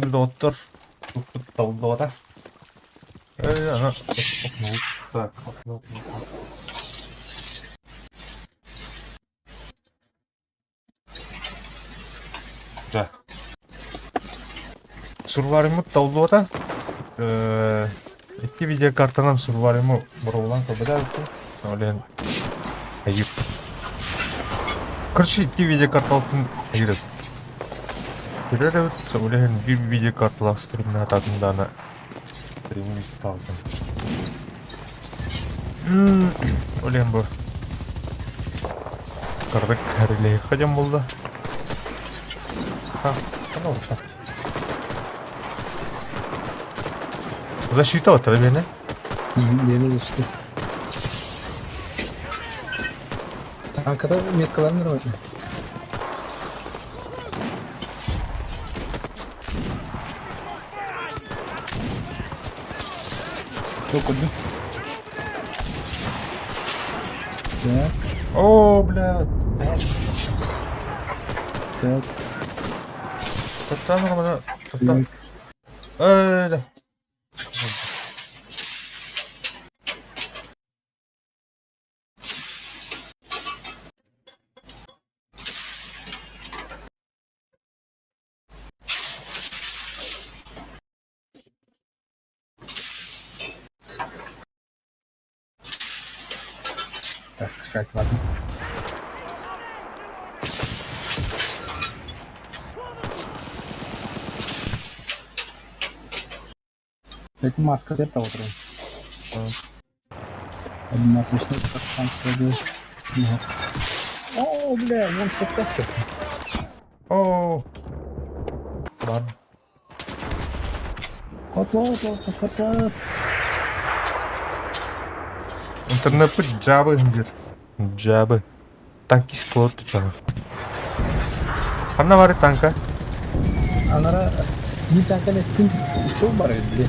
Доҕоттор, туппут табыллыбата. Аны так, Да. Сурвариммыт табыллыбата. Икки видеокартанан сурваримы боруобалаан көрбөтө Ол иһин айып. Короче, икки видеокарталатын айыр Көрөр эбит, ол иһин биир видеокарталаах стримнаатаатын даҕаны стримин таалдым. Ол иһин бу кырдык релейхэ диэн буолла. Ха, хана Защита вот бene. Бene düştü. Tankada меткаларын нормально. Çok öldü. Так, О, блядь. так, Топтан нормально. Топтан. так. Э, да. Так, шаг, ладно. Это маска где-то вот. Масочное пространство делать. О, бля, вон все тесты. О. Ладно. Котлот, котлот, котлот. Интернет джабы диир. Джабы. Танкист куорат чаҕа. Ханна баар танка? Анара не так элестин чол бар били.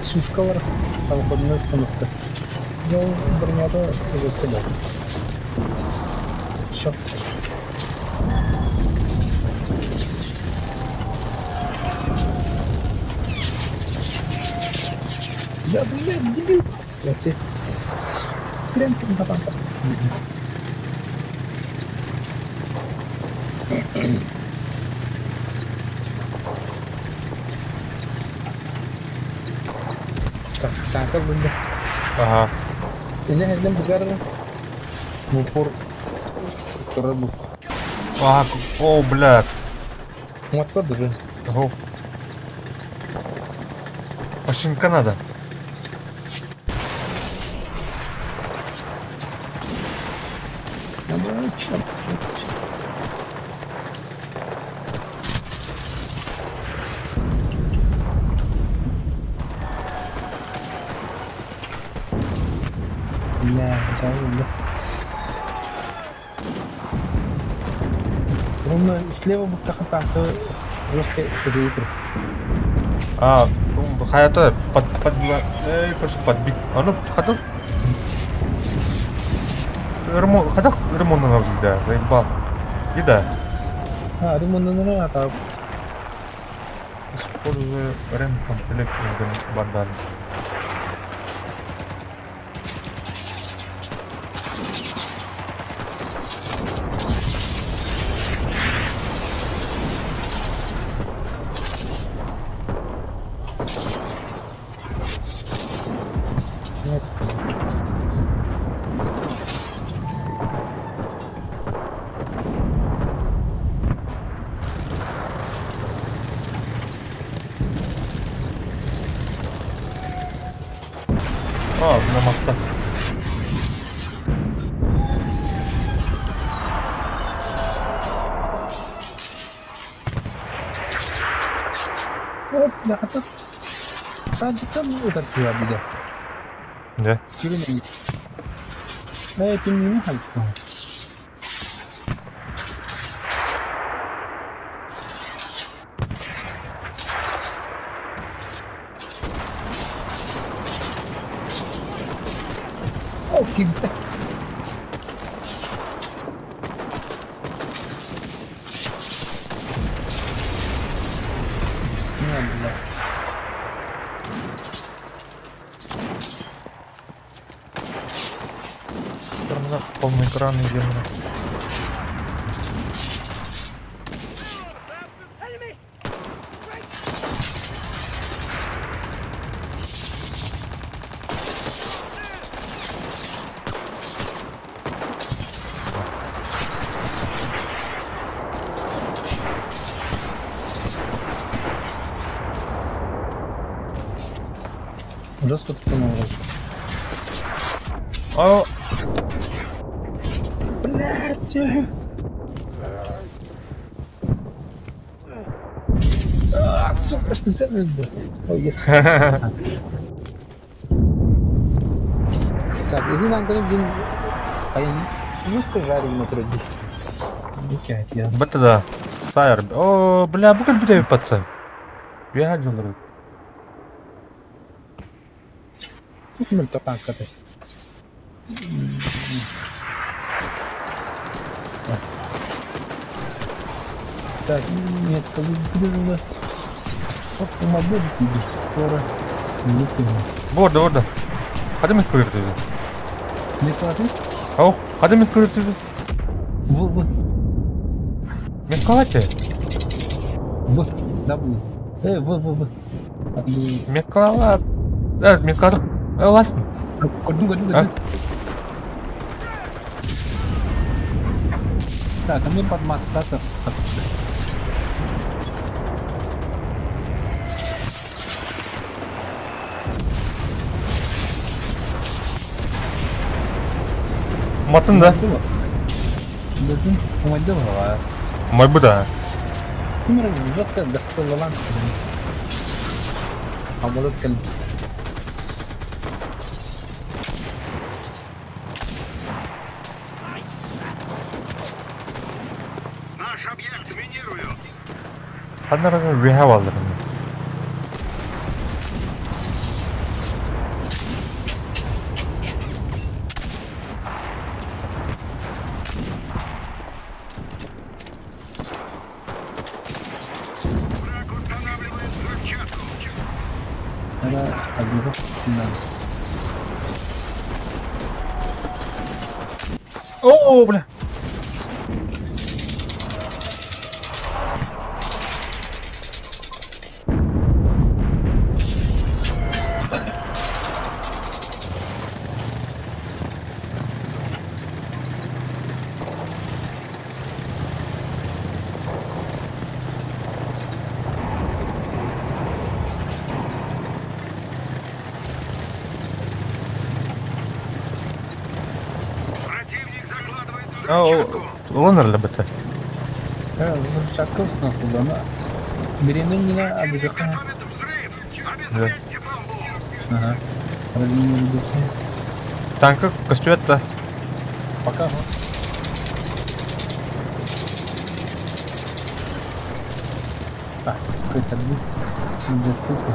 Сушкалар самоходная установка. Жол бронята жестко был. Черт. Я, блядь, дебил. Я все. Прям там там. Так, так, как бы. Ага. Или хәлдән бугар мупур туры бу. Ага. О, блядь. Матка даже. Го. Машинка надо. Надо, черт. Бля, да, да. Ровно слева будто танка жестко переигрывает. А, ну, хайата под под эй, короче, подбит. А ну, хата. Ремонт, хата ремонт надо, да, заебал. И да. А, ремонт на а Использую ремкомплект бандана. Нет. А, на моста. Оп, бля, а тут... Там, там удар беда. Да. Да, этим не хочу. О, кидай. Не, Ладно, полный экран идем. Жестко тут вроде. О, Блядь! А, сука, что ты блядь? Ой, есть. Так, иди нам блин. А я жестко жарим на труде. Я. Бата да. Сайр. О, бля, бу кэлбит эбит батта. Үөһэ дьыллар. Тут мы танк это. Так, нет, как бы у нас. Вот помогу тебе скоро. Не Борда, борда. Хадым эт көрдү. Не платить? Ау, хадым эт көрдү. В, В, Мен калате. В, W. В, В, В. Мен калала. Э, мен калдым. Э, ласмы. Көрдүм, көрдүм, А? көрдүм. Так, а мне под маскатор. Матын да. Дадим, умайдыма. Мой буда. Кимер жестко гастолалан. А вот это колесо. Наш объект минируют. Ханнар үөһэ балларын. Враг устанавливает взрывчатку. Это огурцы. О, бля. Противник закладывает О, взрывчатку. Лонер бата. Взрывчатка установка, да. Беременна Противник обязательно. готовит взрыв. Обезвредьте бомбу. Ага. Разминировали. Танка костюет да. Пока. вот. Так, какой-то бук. Тупо.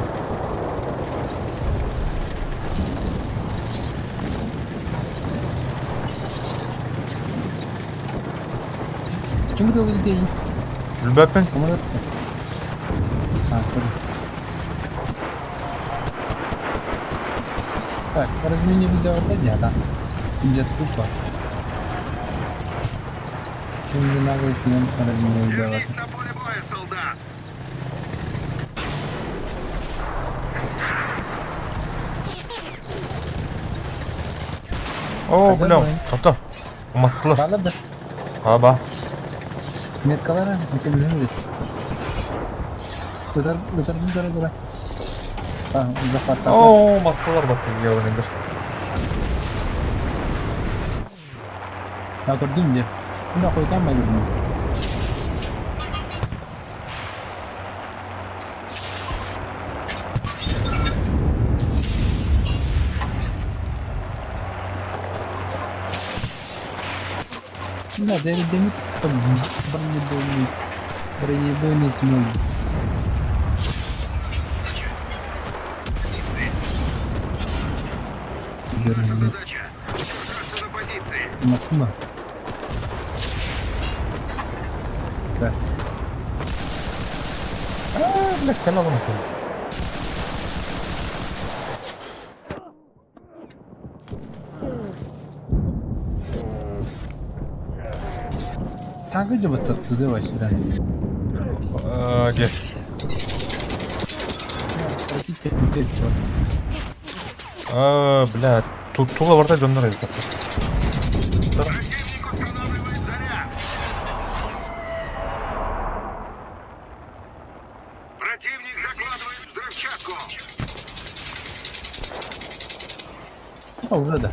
Почему ты людей? Любепин. Помогает? А, тоже. Так, размини видео опять, да? Идет тупо. Чем не наглый клиент размини видео. Вернись на поле боя, солдат. О, бля. Хозяин. Ата. Уматтылар. Бала да. Аба. Меткалара, это блин. Удар, удар, удар, удар. А, захват. О, уматтылар батты геонендер. А көрдүм де. Мында койгон ба көрдүм. Да, демит бронебойный бронебойный ноль. Наша задача держаться на позиции. Макума. Так. А, бля, канал уматтылар. Танка дьыбыттаттыы сюда. Где? А, бля, тут тула барда дьоннор эбит. Противник устанавливает заряд. Противник закладывает взрывчатку. А, уже да.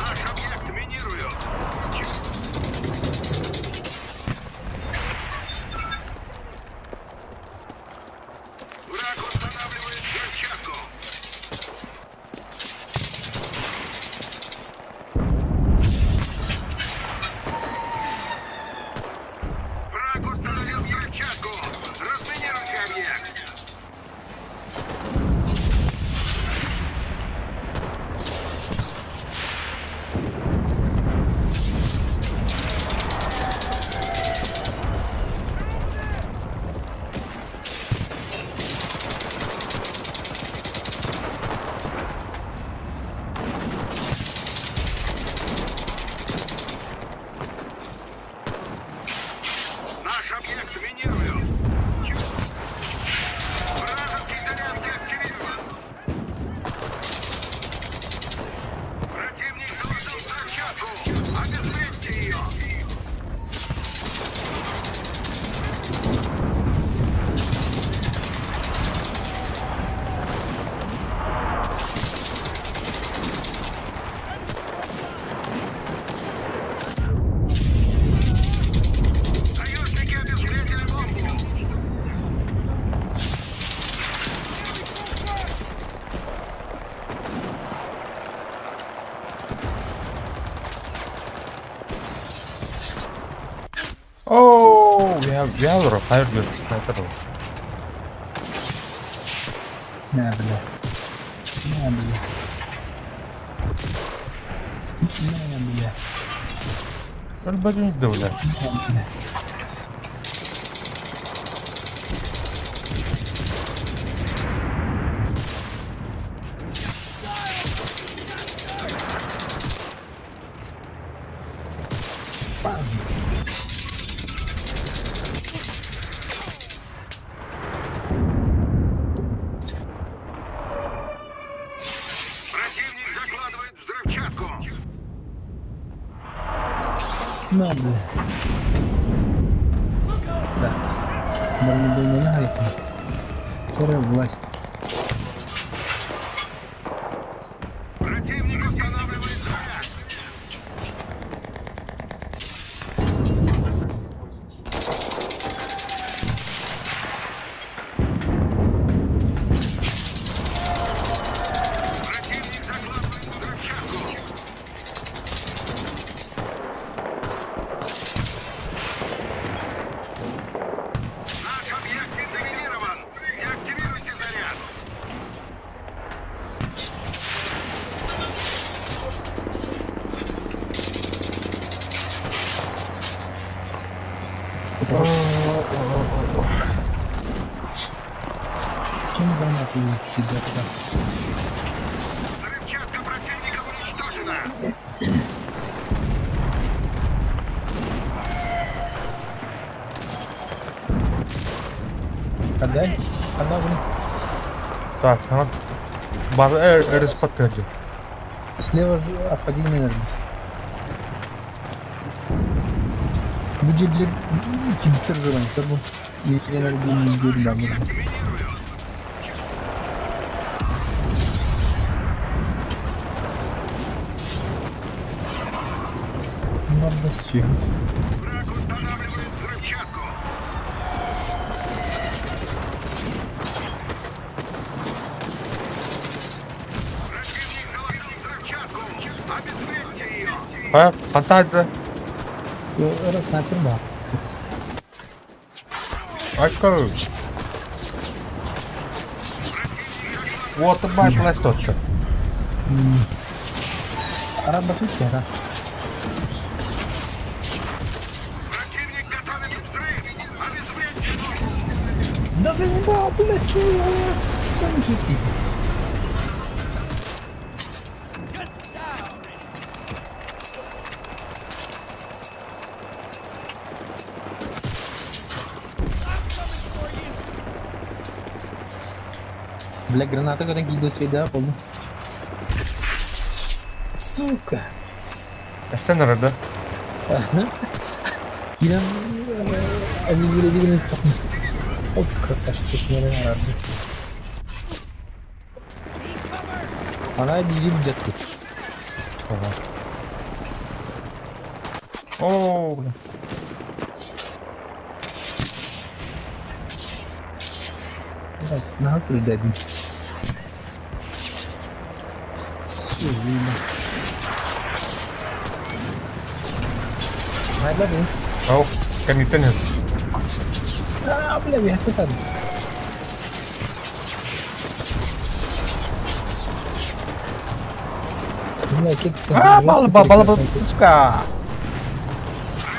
Наш объект минируют. Враг устанавливает взрывчатку. Враг установил взрывчатку. Разминируйте объект. Наш объект минируют. Вражеский заряд деактивирован. Противник заложил взрывчатку. Обезвредьте ее. Союзники обезвредили бомбу. Oh, we have fire good sniper. На, бля. На, бля. На, бля. Бажа бля. На, бля. Бам. Противник закладывает взрывчатку. На, бля. Да. Бронебойный Первая власть. Противник устанавливает заряд. Противник закладывает взрывчатку. Наш объект заминирован. Деактивируйте заряд. Чем гранату тебя туда? Взрывчатка противника уничтожена. Отдай? Отдай, блин. Так, надо база РСП. Слева же обходи наверное. Будет для кибержиром, чтобы не Объект минируют. Надо все. Враг устанавливает взрывчатку. Противник заложил взрывчатку. Обезвредьте ее. Хайа, хантаайда? Ora снайпер баар. Айка. Уоту бай пласточка. Арабатут яра. Противник готовит взрыв! Обезвредьте бомбу! Да заебал, блядь, чего я? Там же ты. Бля, граната когда гиду сведа, помню. Сука. Эстен эрэ Киирэн обезвредили Оп, красавчик, не рады. Она диир дьаттыт. Ага. Оо, бля. Наһаа күрдээдим. Хайда дии. Ол кэнниттэн иһэр. Аа, бля, биһэтэ садым. Бля, кет Аа, бал бал бал бал сука.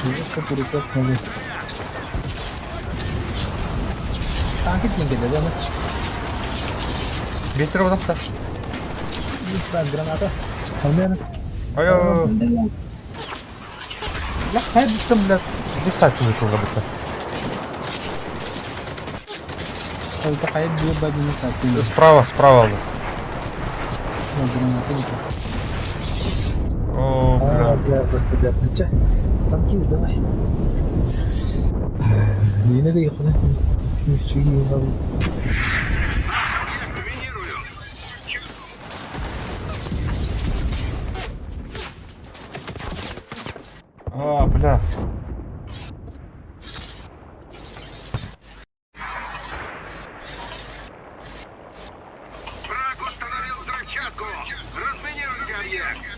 Жестко перекрестный. Танки деньги, да, да? Ветер бодохта. Так, граната. Алмена. Ой, бля, хайдам, бля, десать вышел работа. Это хайд был бы один из Справа, справа. Граната. О, бля. А, бля, просто, бля, ну че, танкист, давай. Yine de yakın. Gümüşçü gibi abi. Наш объект минируют! А, бля. Враг установил взрывчатку! Разминируйте объект!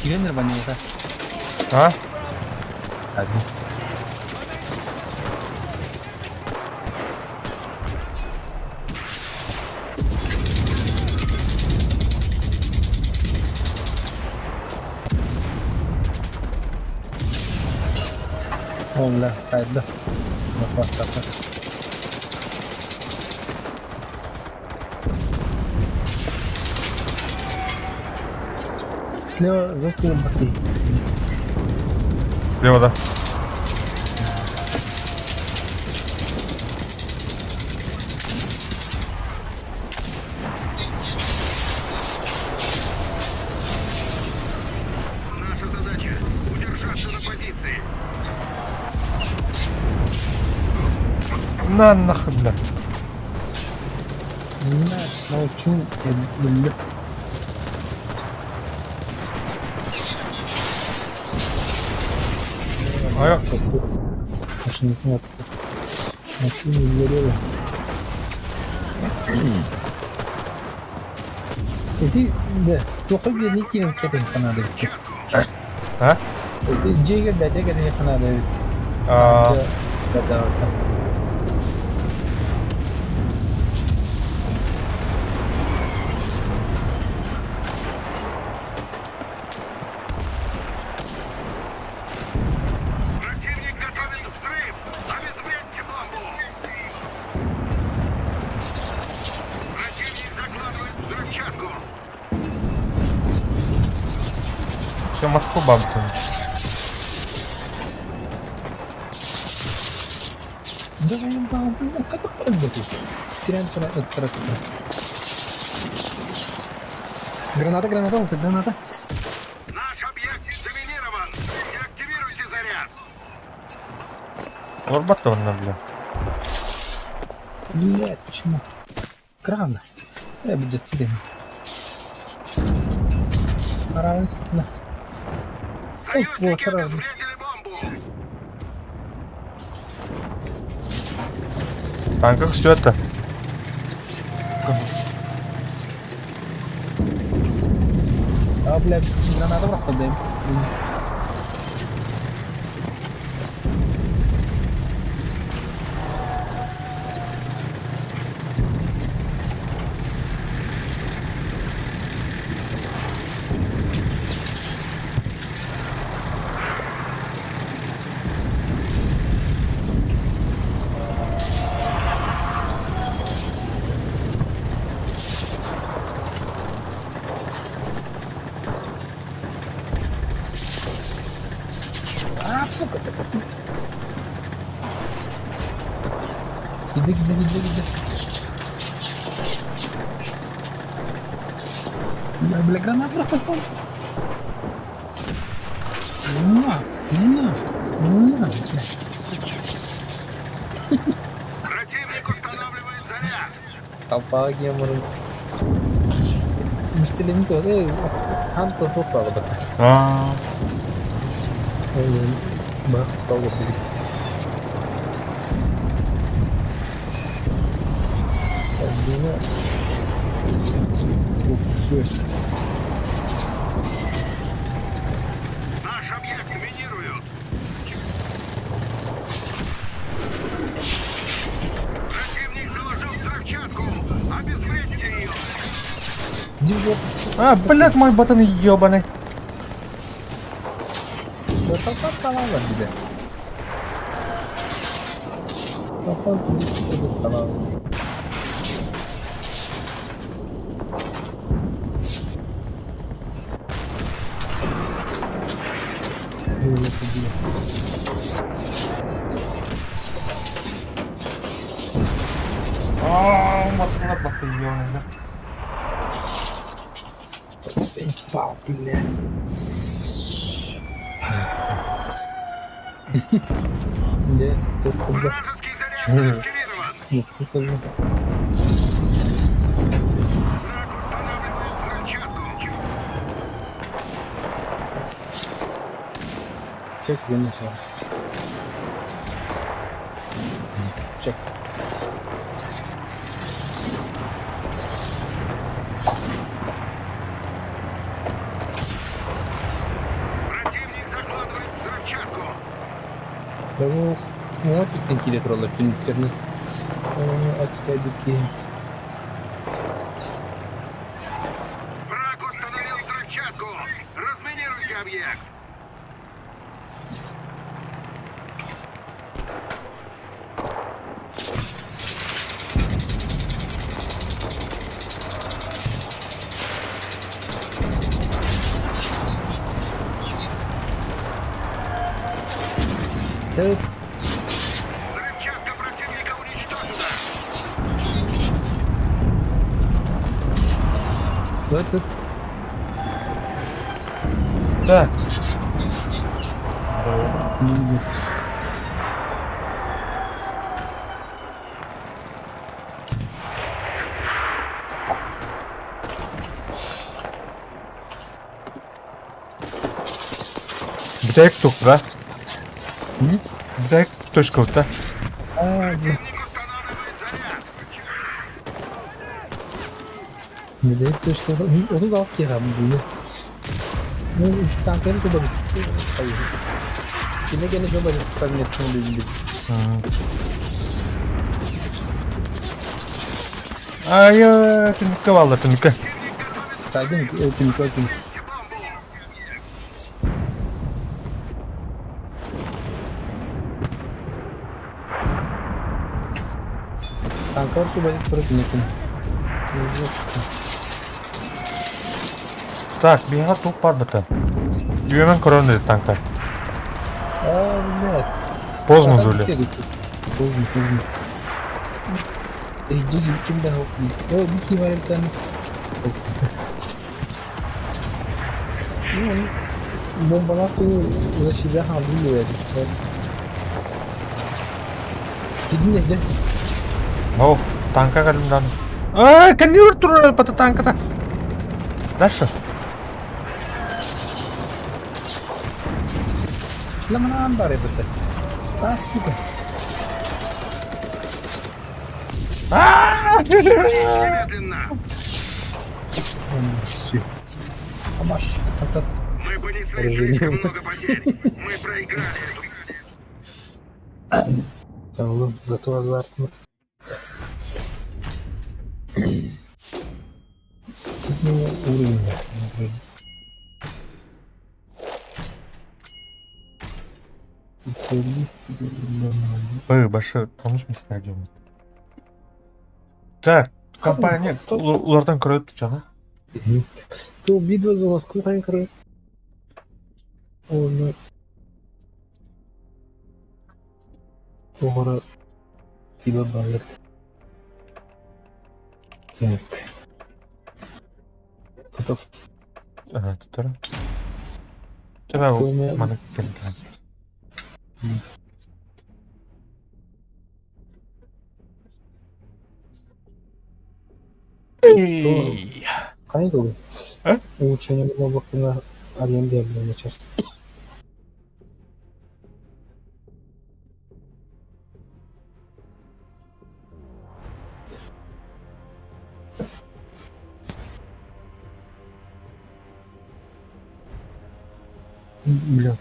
Кирен нормально А? Одну. О, бля, сайт, да. На хвост, Слева жесткие боты. Слева, да. Наша задача – удержаться на позиции. На нахуй, бля. На, научу, бля. Ай, Машина кнопка. Машина сгорела. Ити, да, туохха биэрдии киирэн кэтэһиэххэ наада эбит. А? Дьиэгэр бэйэтэ кэтэһиэххэ наада эбит. А, Да, Противник готовит взрыв! Обезвредьте бомбу! Противник закладывает взрывчатку! все Москву бабки. Да заебал, бля, как өлбөтүй? Тирэн тура ыттара тура. Граната, граната, вот граната. Наш объект заминирован. Деактивируйте заряд. Олорбот да онно, бля. Блядь, почему? Кран. Будет тебе. На. Союзники вот, раз. обезвредили бомбу. Танка все это. А, блядь, граната проходим. А, сука, ты как... Иди, иди, иди, иди. Я, бля, гранат пошел. На, на, на, блядь, сука. Противник устанавливает заряд. Толпа геморрой. Мстилин хан туох бата. Аа. Бах стал будет. Наш объект минируют. Противник заложил взрывчатку. Обезвредьте ее. А, блядь, мой ботан ебаный. Толпа Аа, матына бахты ебаный, бля. Заебал, бля. Где? Тут куда? Вражеский заряд деактивирован. Есть тут уже. Враг устанавливает взрывчатку. Чек где начал. Чек. Противник закладывает взрывчатку. Да ну, вот кире тураллар түннүктэрин. Очка бикки. Враг установил взрывчатку. Разминируйте объект. Да, Взрывчатка противника уничтожена. это Так. Бүтэйк тух, да? М? Бүтэйк точка да? А, бля. Противник устанавливает заряд. Не дает то, что он дал скирам, блин. Ну, танкер забыл. Кини забыл совместно любили. Ай, түнүккэ балла, түнүккэ. Садим, этим этим. Танкер субадит противника. Так, биһиэхэ туох баар бата? Үөмэн көрөн танка. А, блядь. Поздно дули. Поздно, поздно. Иди, ким да О, бики варятан. Ну, бомбалар защита хаалыы Кидин эдэ. О, танка кэлин Аа, кэннигэр турар бата танката. Дальше. Ламанаан бар эбитэ. А, сука. Немедленно! Амаш. Мы понесли слишком много потерь. Мы проиграли эту... Oğlum зато азартно. Седьмого уровня. Специалист. Ой, башы онус местіне. Так, компания улардан көрөт жана. То битва за Москву короче. Оны Оғыра пила балыр. Так. Готов. Ага, туттара. Тебе маны келген. Қай? А? Улучшение на аренде на час. Бля.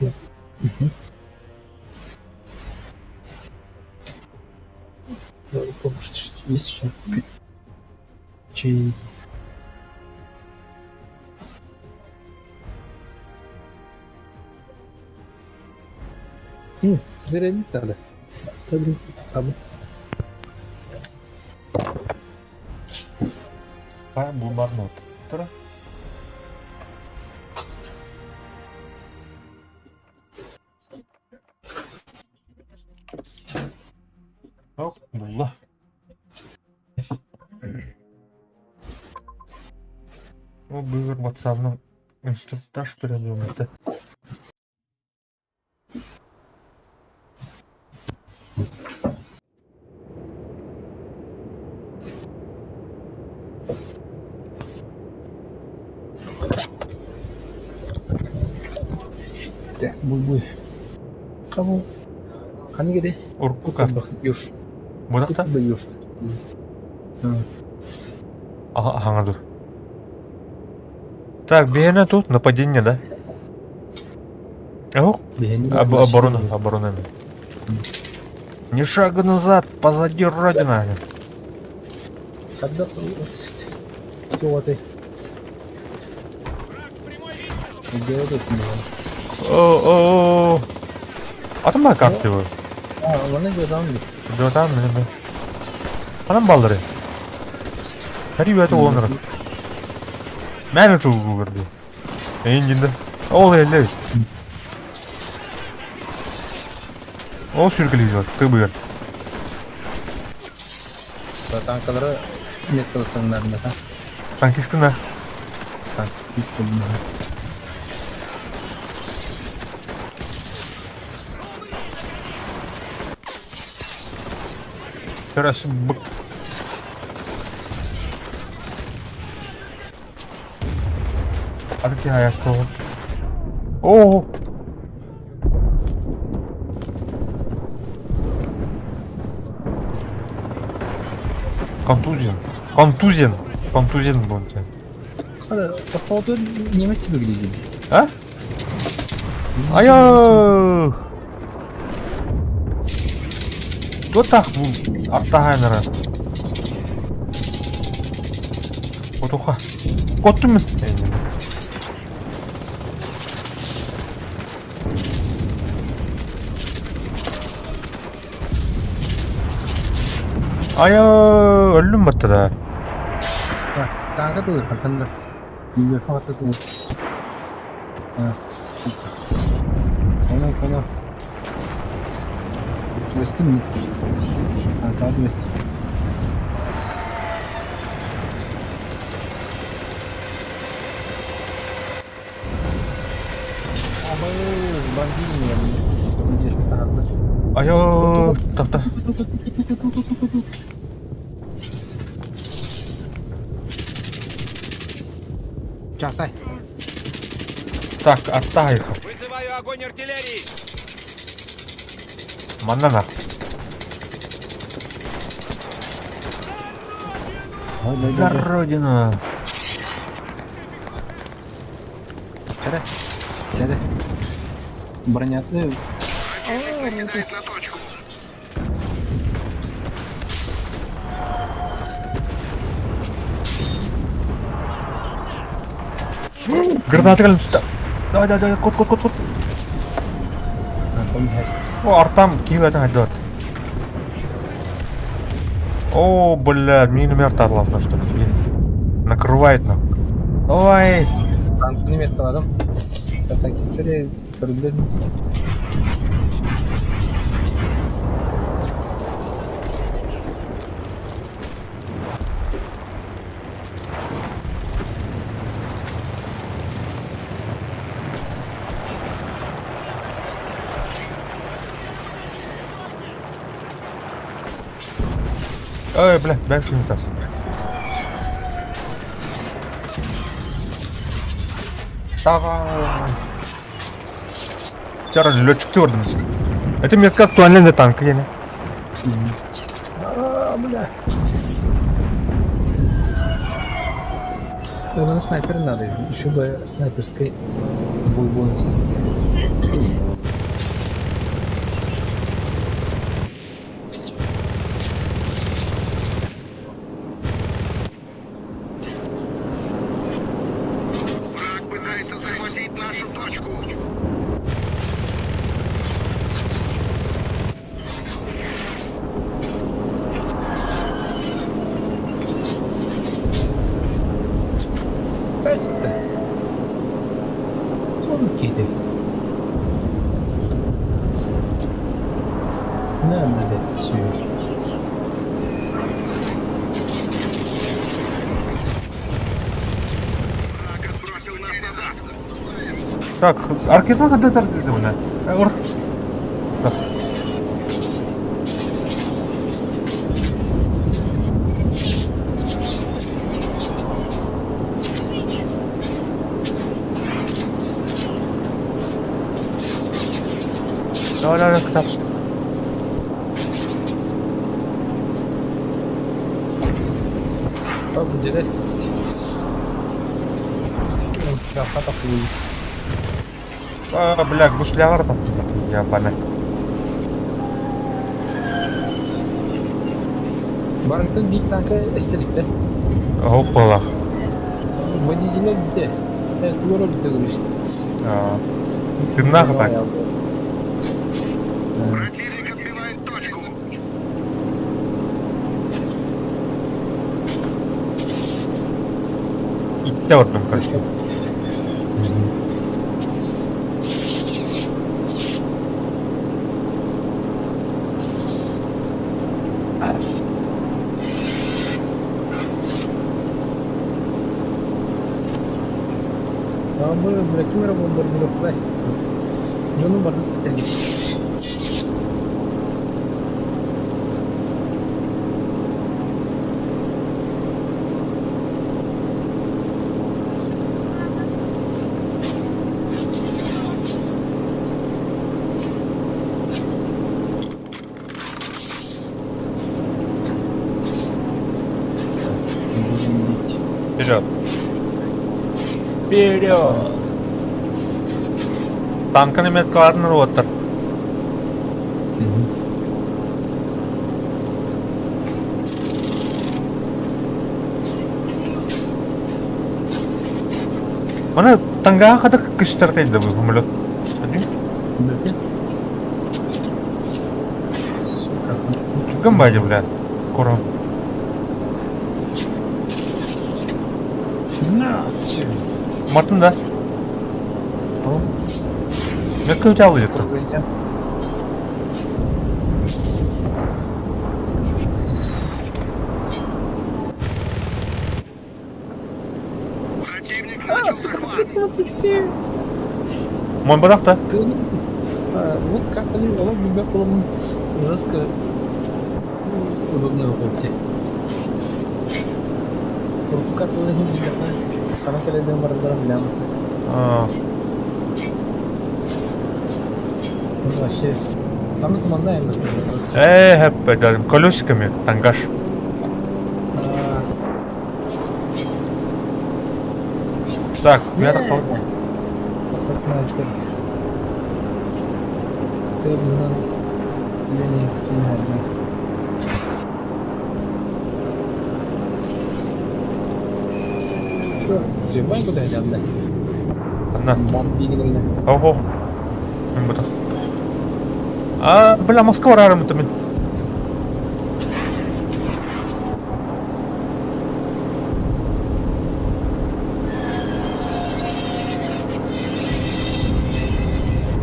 Угу. Есть чем? Чей? Зарядить надо. Табы. Па бумарнот. Тура. Оп, булла. О, бүгін WhatsApp'ның инструктаж береді. Так, буй-буй. Кабыл. Қанеге Уркука. Юш. Будақта? Юш. Ага, ага, dur. Так, бейне тут нападение, да? Ох, оборона, оборона. Ни шага назад, позади родина. Когда ты? Где этот? О, о, о. А там как ты его? А, вон и там. Да там, да. Анам балдыры. Хари это оныр. Мәні тугу көрді. Эйндинде. Ол эле. Ол сүркілей ты быр. Танкалары меткаласаңнарында. Танкисткына. Танкист. Раз бык. Арки аястол. О! Контузен. Контузен. Контузен был. Походу немцы выглядели. А? Ая! Кто так аттахайнара? Отуха. Коттум. Ая, өллүм баттада. Так, танка тут, хантанда. Үйге хавата тут. А, сука. Понял, понял. Түбэстим. Танкаҕа түбэстим. Абы, бандит меня здесь таһарда. Айо, тахта. Часай. Так, аттаайха. Вызываю огонь артиллерии! Манна на. За родину! Кэрэ. Кэрэ. Броняты. Противник на точку. Граната кэлэн түстэ. Давай, давай, давай, кут, кут, кут, кут. О, артам киһи хайдат. О, бля, миномет отласно, что ли? Блин. Накрывает нам. Давай. Танкını меткаладым. Танкистере көрүлдү. Ой, бля, бэм тас. Давай. Вчера летчик көрдім. Это метка актуальная танк, я не. А, бля. Наверное, снайпер надо. Еще бы снайперской бой бонус. Враг пытается захватить нашу точку. Бэст. Тонкий ты. На, блядь, все. Враг отбросил нас назад. Так, аркетон хадда таргыдымына. Ор. Так. Давай, давай, кытап. А, бля, гуслягар там. Я бана. Барыңтан биир танка эстеликтер. Оппала. Водителя бите. Тугура бите көрүштү. Тыннах так. Противник отбивает точку. Итте ордум, короче. Абы, бля, ким эрэ бомбардировка Дьону барын этэргит. Вперед. Вперед! Танканы меткаларын роттар. Мана тангаға қадыр кыштырт элді бұл самолет. Сука. Кім байды, бля? Кором. На, Мартын да. Метка өте алды жетті. Противник А, начал сука, захват. сколько Мой бадахта. Ты, ну, как они, олох билбэт буоламмын жестко удобно выходите. Урукку карталарын иһин билбэххэ, ханан кэлэрдэрин барыларын билэҕин. А, Ну, вообще, манна туманна айаннар Э, хэп, колесиками тангаж. Так, я так Запасная Ты линии кино. Сүйбай куда идем, Анна. Бомбигнелли. Ого. Мен бутах. А, бля, Москва рарым мен.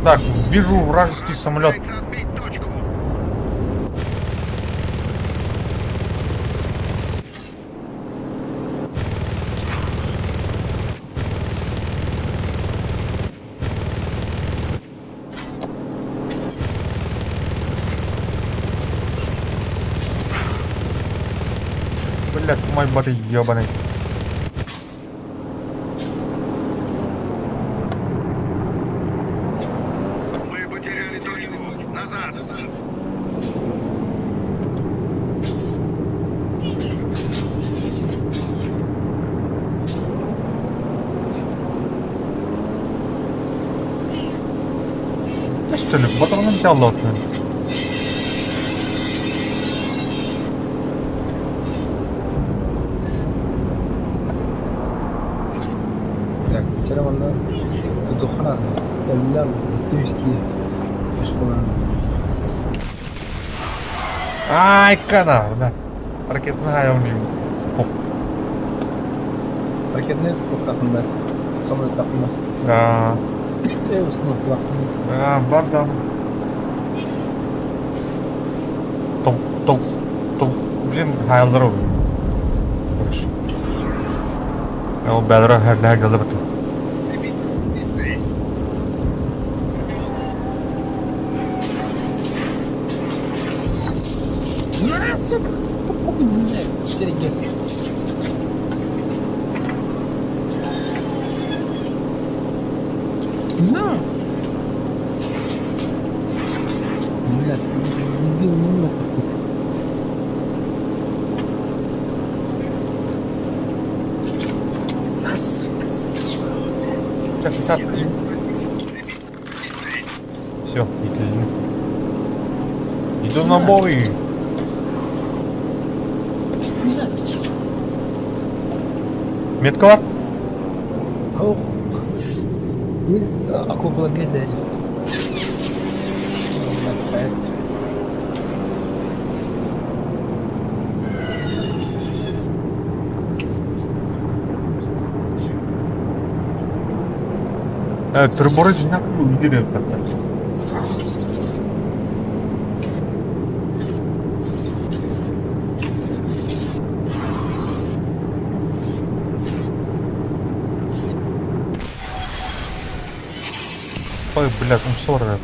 Так, вижу вражеский самолет. Пытается отбить точку. Бля, мой бары ебаный. Мы потеряли точку. Назад. Да что ли, батарным тяллотным. Так, вчера манна тутухана эллар тюски школа. Ай, кана, да. Ракетная у него. Ох, Ракетный туктахында, самолет тахында. да. Э, установка. А, бардам. Тол, тол, тол. Блин, хайлар Короче. Ол бәлірі хәрләр geldi бітті. На, сука! Похуй, блядь, сереги. На! Блядь, дебил не умер так так. А, сука, слышь. Так, так. Все, Иду на бой. На! Метка бар? О! Мин окопла кэллэ. Блядь, Приборы одинаковые увидели как-то. Ой, бля, там 40.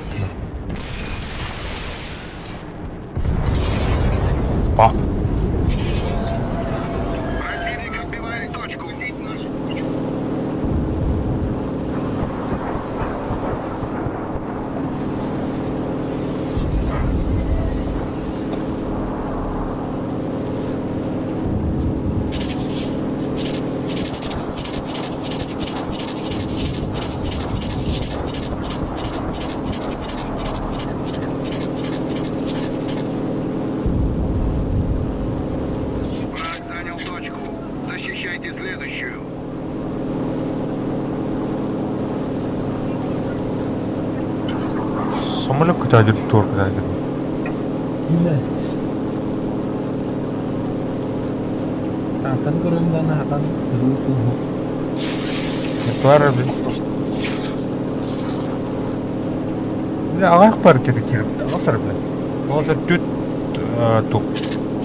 Па. Противник отбивает точку. Враг занял точку. Защищайте следующую. Самолет көтәдір, тур көтәдір. Блядь. Хатан көрөм хатан руку. Бар, бля, ағақ бар керек келіп, ағасыр, бля. Ол да төт. Тух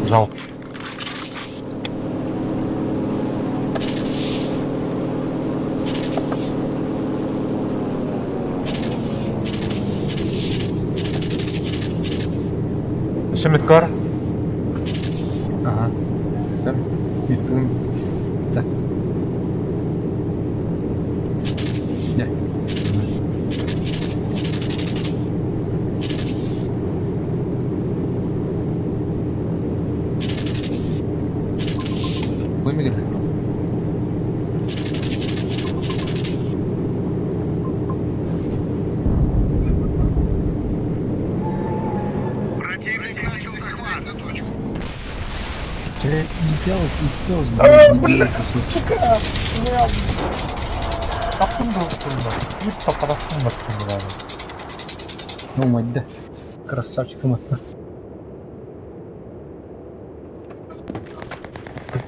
зал. Семиткар. Ага. Сэр, Викторым. Так. Да. Вымерили. Противник начал захват на точку. Бля, Сука! Таптым да. Ну, мать, да. Красавчик матта.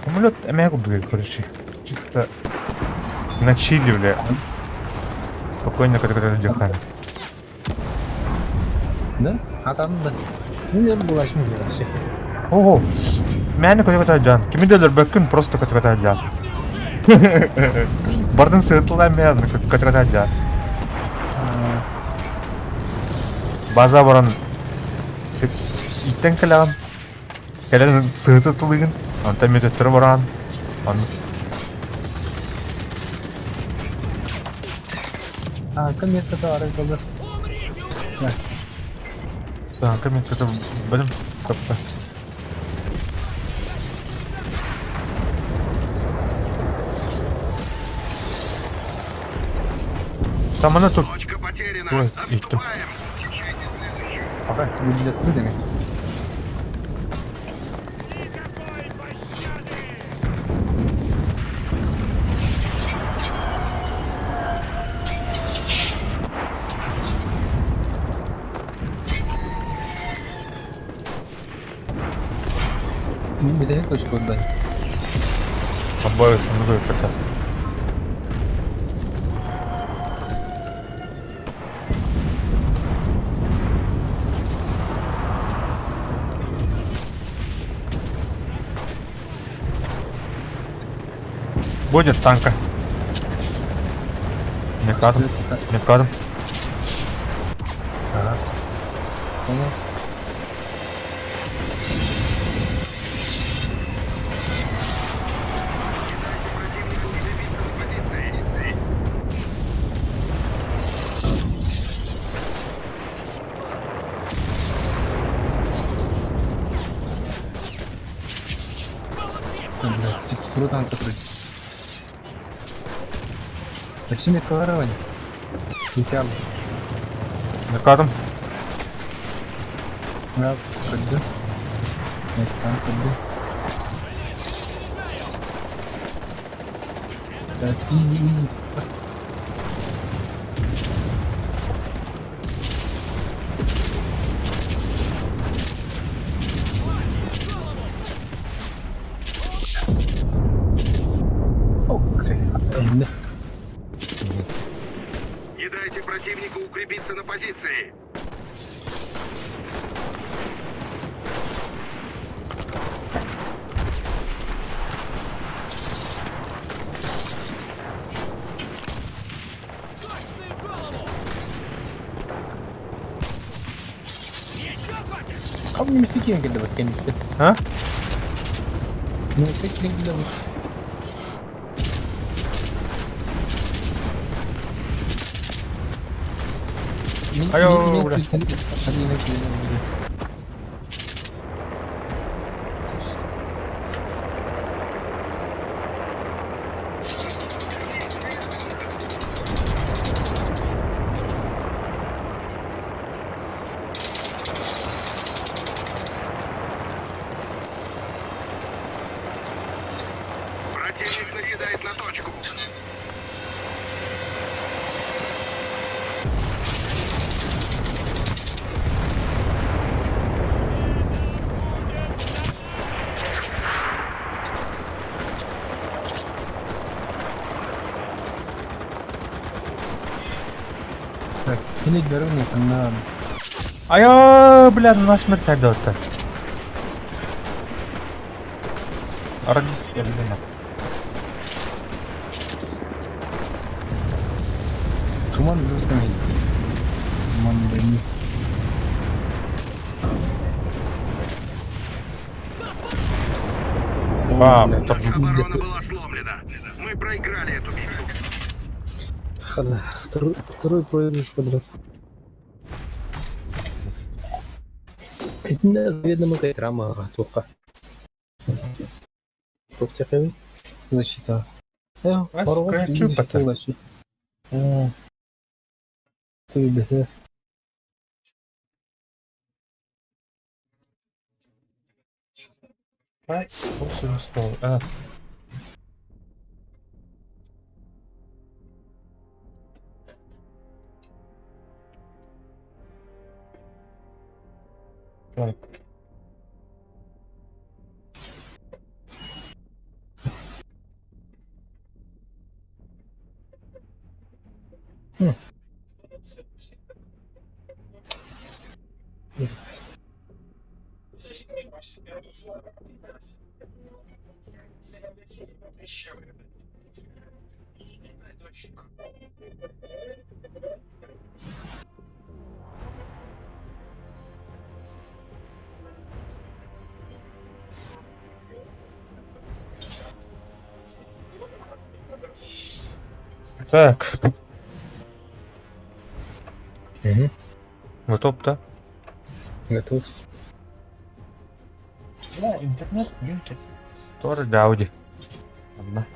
Самолет эмиэ курдук, короче. Чисто на чили, бля. Спокойно, когда отдыхаем. Да? А там да. Ну, я была вообще. Ого! Мээнэ көтө жан. Кими да өлөрбөккүн просто көтө жан. Бардын сытыла мен көтө жан. База баран иттен кэлэҕин. Кэлэн сыһыты тылыгын. Онтон метөттөрө баран. Он А, конец товара был. Да. Саанка мен көтө билим тапта. Тамана тут. Точка потеряна. Ой, иттим. Отступаем. Включайте следующую. Пока выглядит открытыми. Не дай точку отдай. Обоих сундук хотя. Будет танка. Не кадом, не кадом. Ага. Понял. Противнику укрепиться на позиции. Там, блядь, текстуру танка вроде. Зачем мне колорование? Не тяну. Не кадом. Я пойду. Нет, танк пойду. Так, easy, easy. О, кстати, да. Не дайте противнику укрепиться на позиции. Точный в голову! Еще хочешь? А мне мистики кидывать, конечно. А? Ну, мистики кидывать. Айо, бля. Противник наседает на точку. Так, или дорогу на Айо, бля, насмерть отдал-то. Радис өллүнэ. Туман ужасный. Туман не Бам! Наша оборона была сломлена. Мы проиграли эту битву. Хана, второй проигрыш подряд. Итиннэ заведомо драма туохха туох защита. Скачу. Ты А. Так. Так. Угу. Готов, да? Готов. Ну, интернет, интернет. Тоже Гауди. Одна.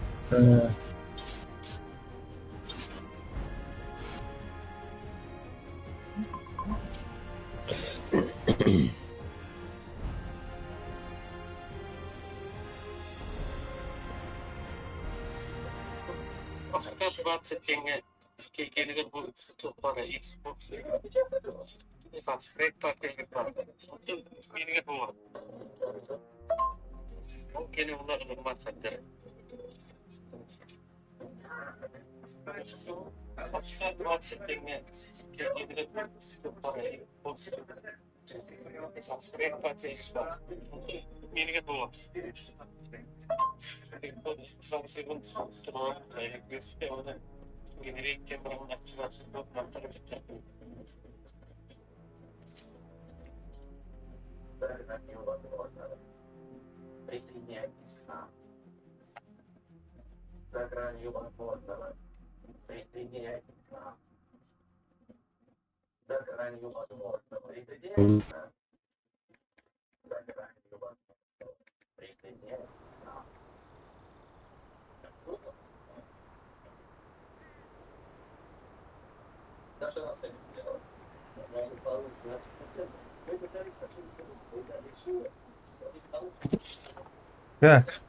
Так.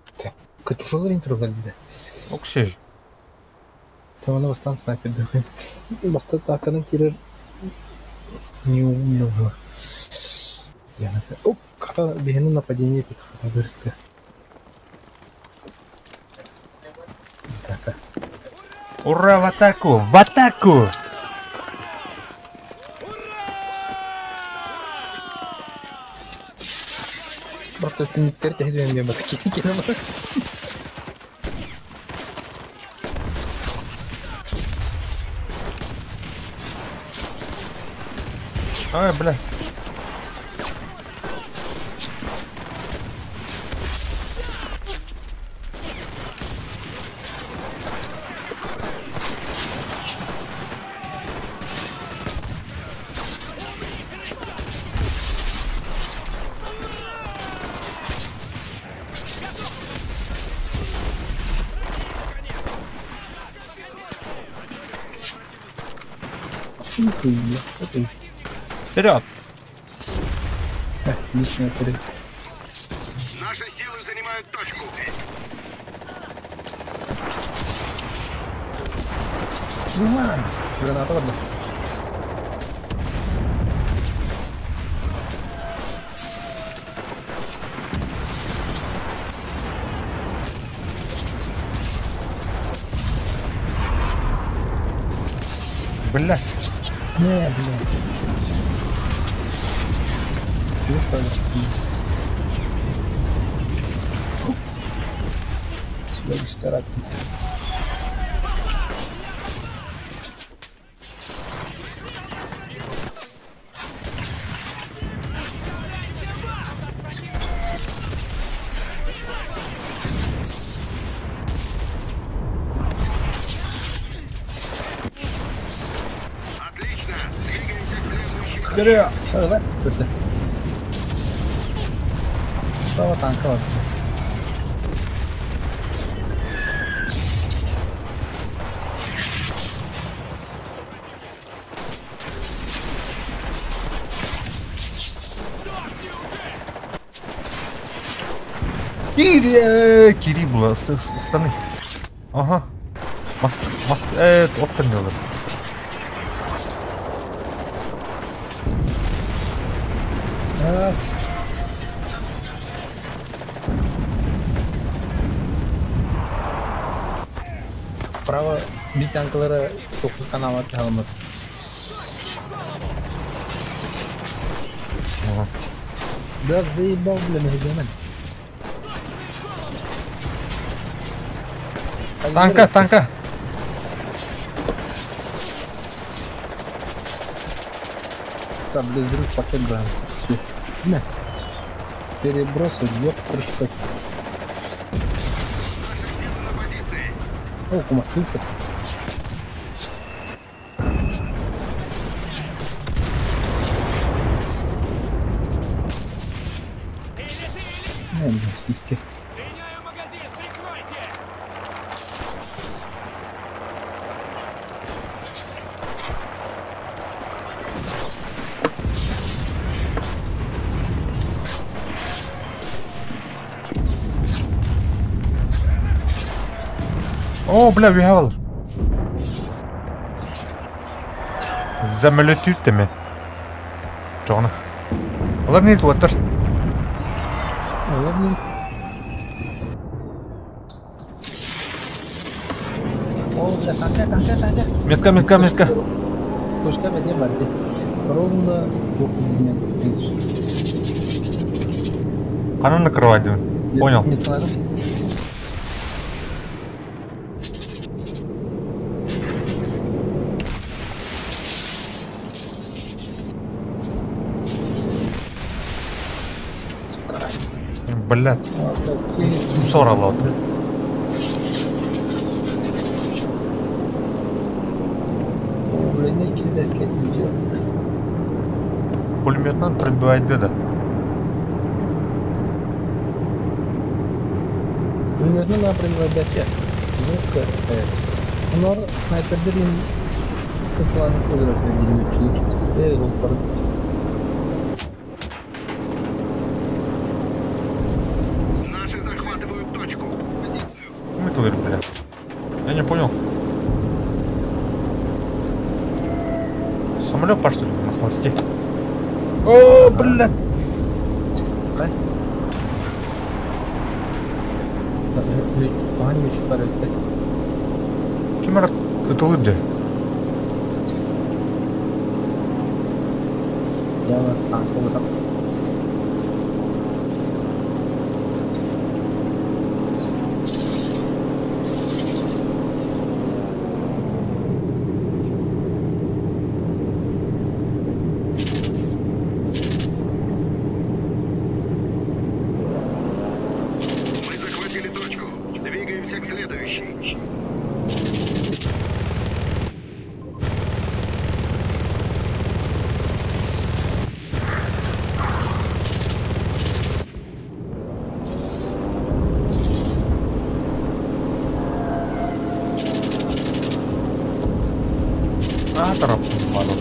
Катюшалар интро да. Оксиж. Там она бастан снайпер давай. Баста таканы кирер не умел. Я на Оп, бегену нападение тут хатабырска. Так. Ура, в атаку! В атаку! Просто ты не терпишь, я бы такие кинул. Ай, бля. Вперед! Отлично, вперед. Наши силы занимают точку. Граната одна. Бля. Не, блин. Чего что ли? Бля, царапина. Отлично! Двигаемся к следующей. Кирия! Давай, көрдө. Справа танка бар. Кирия! Кири була, остальных. Ага. Мас, мас, от коннелар. Раз. Право бит танкалара тоқы каналар жалмат. Ага. Да заебал, бля, мегемен. Танка, танка! Да, блин, взрыв пакет брал. Все. На. Перебросил, ёб крышка. На позиции. О, кумаскрипка. Или ты, или... Не, блин, сиськи. Меняю магазин, прикройте! О, бля, виһавал. Замолетүттеме. Чоҕуна. Олар не туаттар? Ладно. О, бля, танка, танка, танка. Метка, метка, метка. Точка не бар. Ровно дня. Ханан накрывать. Понял. Метка надо. Сука. Блядь. А, Соралот. О, бля, не ikisi de eski Пулеметнан пробивать да. Пулеметны надо пробивать дача. Жестко. Onlar снайпердер ытылан öldürөтүнө билмекчилик. Э, ол бар. Наши захватывают точку. Позицию. Мы бля. Я не понял. Самолет по что ли на хвосте? О, блядь. Кай? Пахан үч бар өттө. Ким ытылыр Я танк болот. Мы захватили точку. Двигаемся к следующей. А, торопым ладно.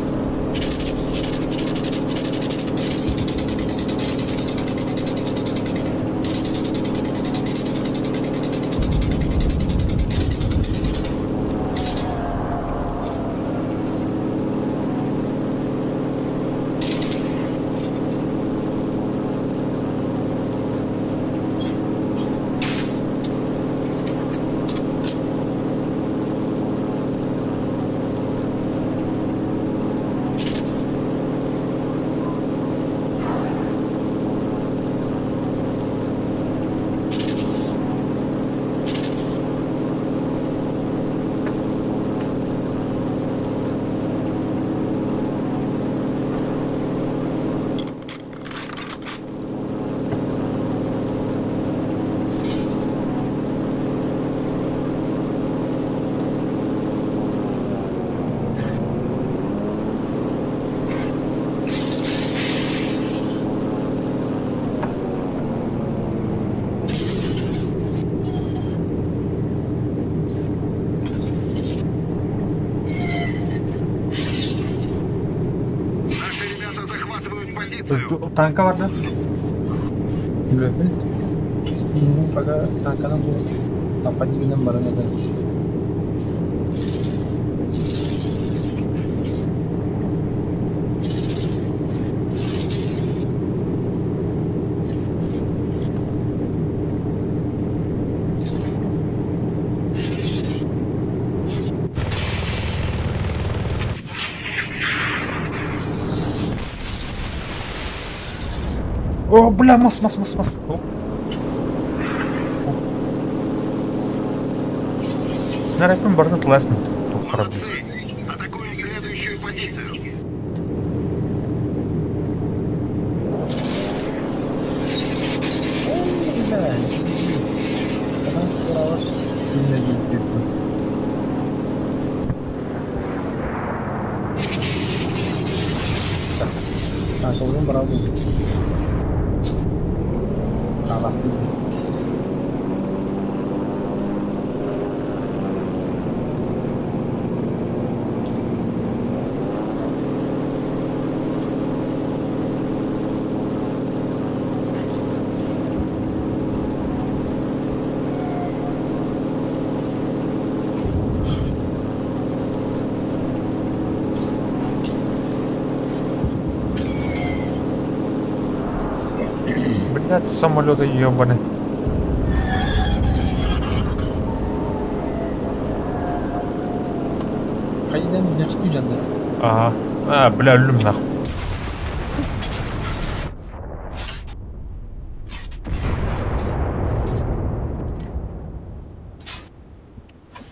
позицию! Танка барда? Билэбин. Пока танканан бу нападнигынан баран этэ. О, бля, мас, мас, мас, мас. Оп. Снарядпын барыта тылаас тух харабын. Молодцы! Атакуем следующую позицию! Сильно действует. Танкаларын барабын. Алақты. Блядь, самолеты ебаные. Хайдан дечти жандар. Ага. А, бля, өллүм нахуй.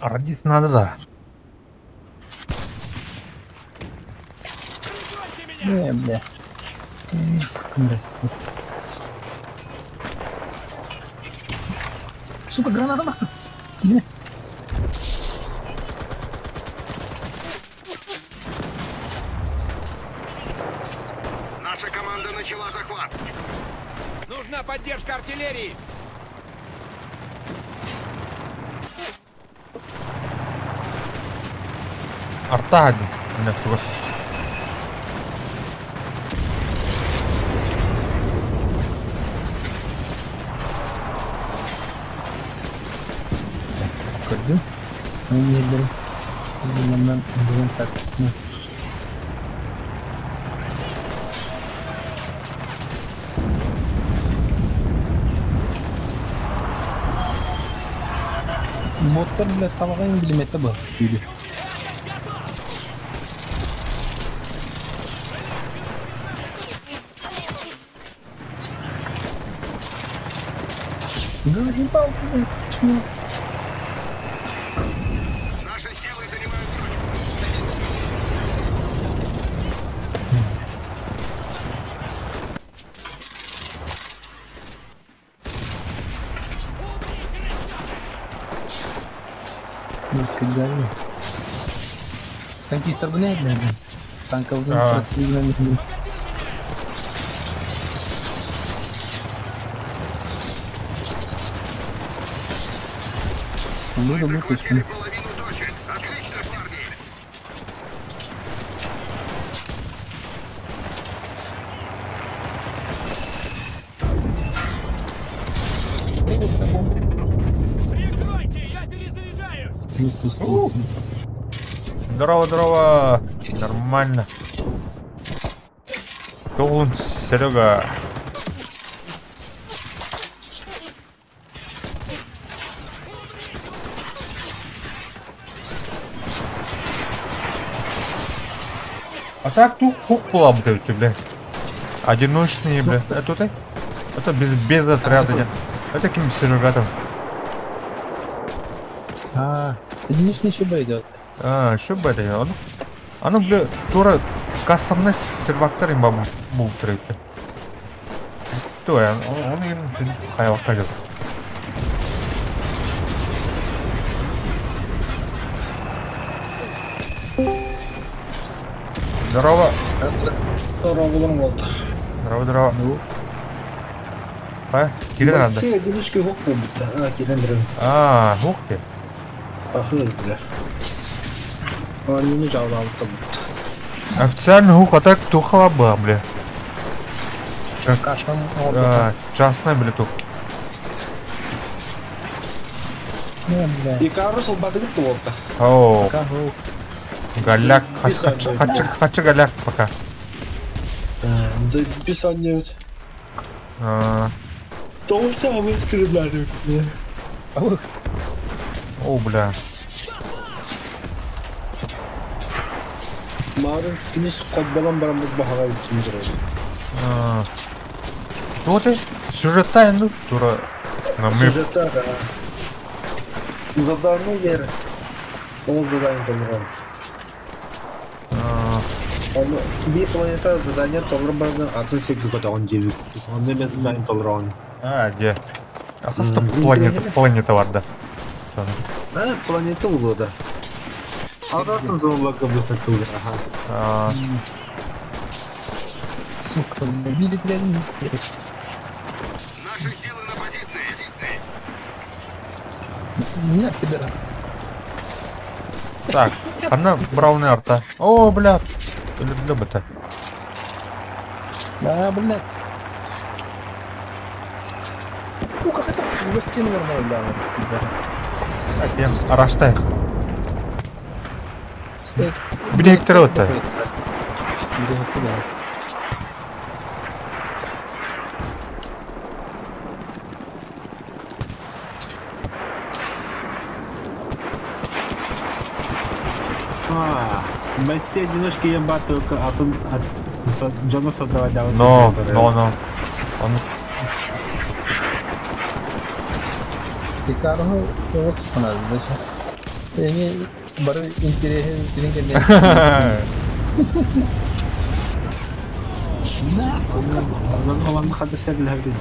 Родиться надо, да. Прикройте меня! Не, бля. Блядь. Сука, граната нахуй. Не. Наша команда начала захват! Нужна поддержка артиллерии! Арта Мына чугас. Көрдүм. Мен yerlerim. Bundan бүгін сәт. Боттар бля тамағын билемете был. Түйді. Заебал, блядь, чмо. Наши силы занимают точку! Раскидали. Танкистер бы не блядь. Танков А. процветный. Ну, Мы да, ну, захватили точно. половину точек! Отлично, парни! Прикройте, я перезаряжаюсь! Не спускал. Здорово, здорово. Нормально. Толун, Серега. А так тут кукла, блядь, бля. Одиночные, бля. Это ты? Это без отряда. нет. Это кем Серега там? А, единичный еще идет. А, что бы это? Оно, оно, бля, тура кастомный сервактар им бабу трейте. То я, он им хайвакка идет. Здорово. Здорово, болды. Здорово, здорово. Ну, А, кирен надо. Все одиночки хок буолбута. А, кирен дырым. А, ух ты. Ахы бля. Оонньууну дьаалаабыта буолбут. Официально хук, а так тухала была, бля. Кастом оҥорбута. Частная били тух. Не, бля. Икарус ылбатыгыт буолта. О, Пока был. голяк, хочу, хочу, хочу голяк пока. Записание. А, Тоҕус выстрелили. Ох, О, бля. Марын кинис холбонон бараммыт баһаҕа үтсүн А, Вот и сюжет ну, тура. Но мы Сюжеттаах задание бер. Ол задание толорон. Ону биир планета задание толорон баран атын сиргэ көтөҕүн диэбит. Онно мен задание толорон. А, где? А хаста планета, планета бар да. А, планета улуо да. Атын зооларга высокулар. Аха. А, сука, убили, блядь, блядь. Наши силы на позиции. Меня, пидорас. Так, она брауны арта. О, бля. Люблю бы это. Да, блядь. Сука, хотя бы за стену нормально, бля, пидорас. Кем? Араштайх. Стоит. Биректор это. Директор, да. А, Месси одиночки я бар только атын от дьону создавать давать. Но, но, но. Он Икару вот понадобится. Эми бары интересен кэлин На, сука. Онон хада серлэһэ билдим.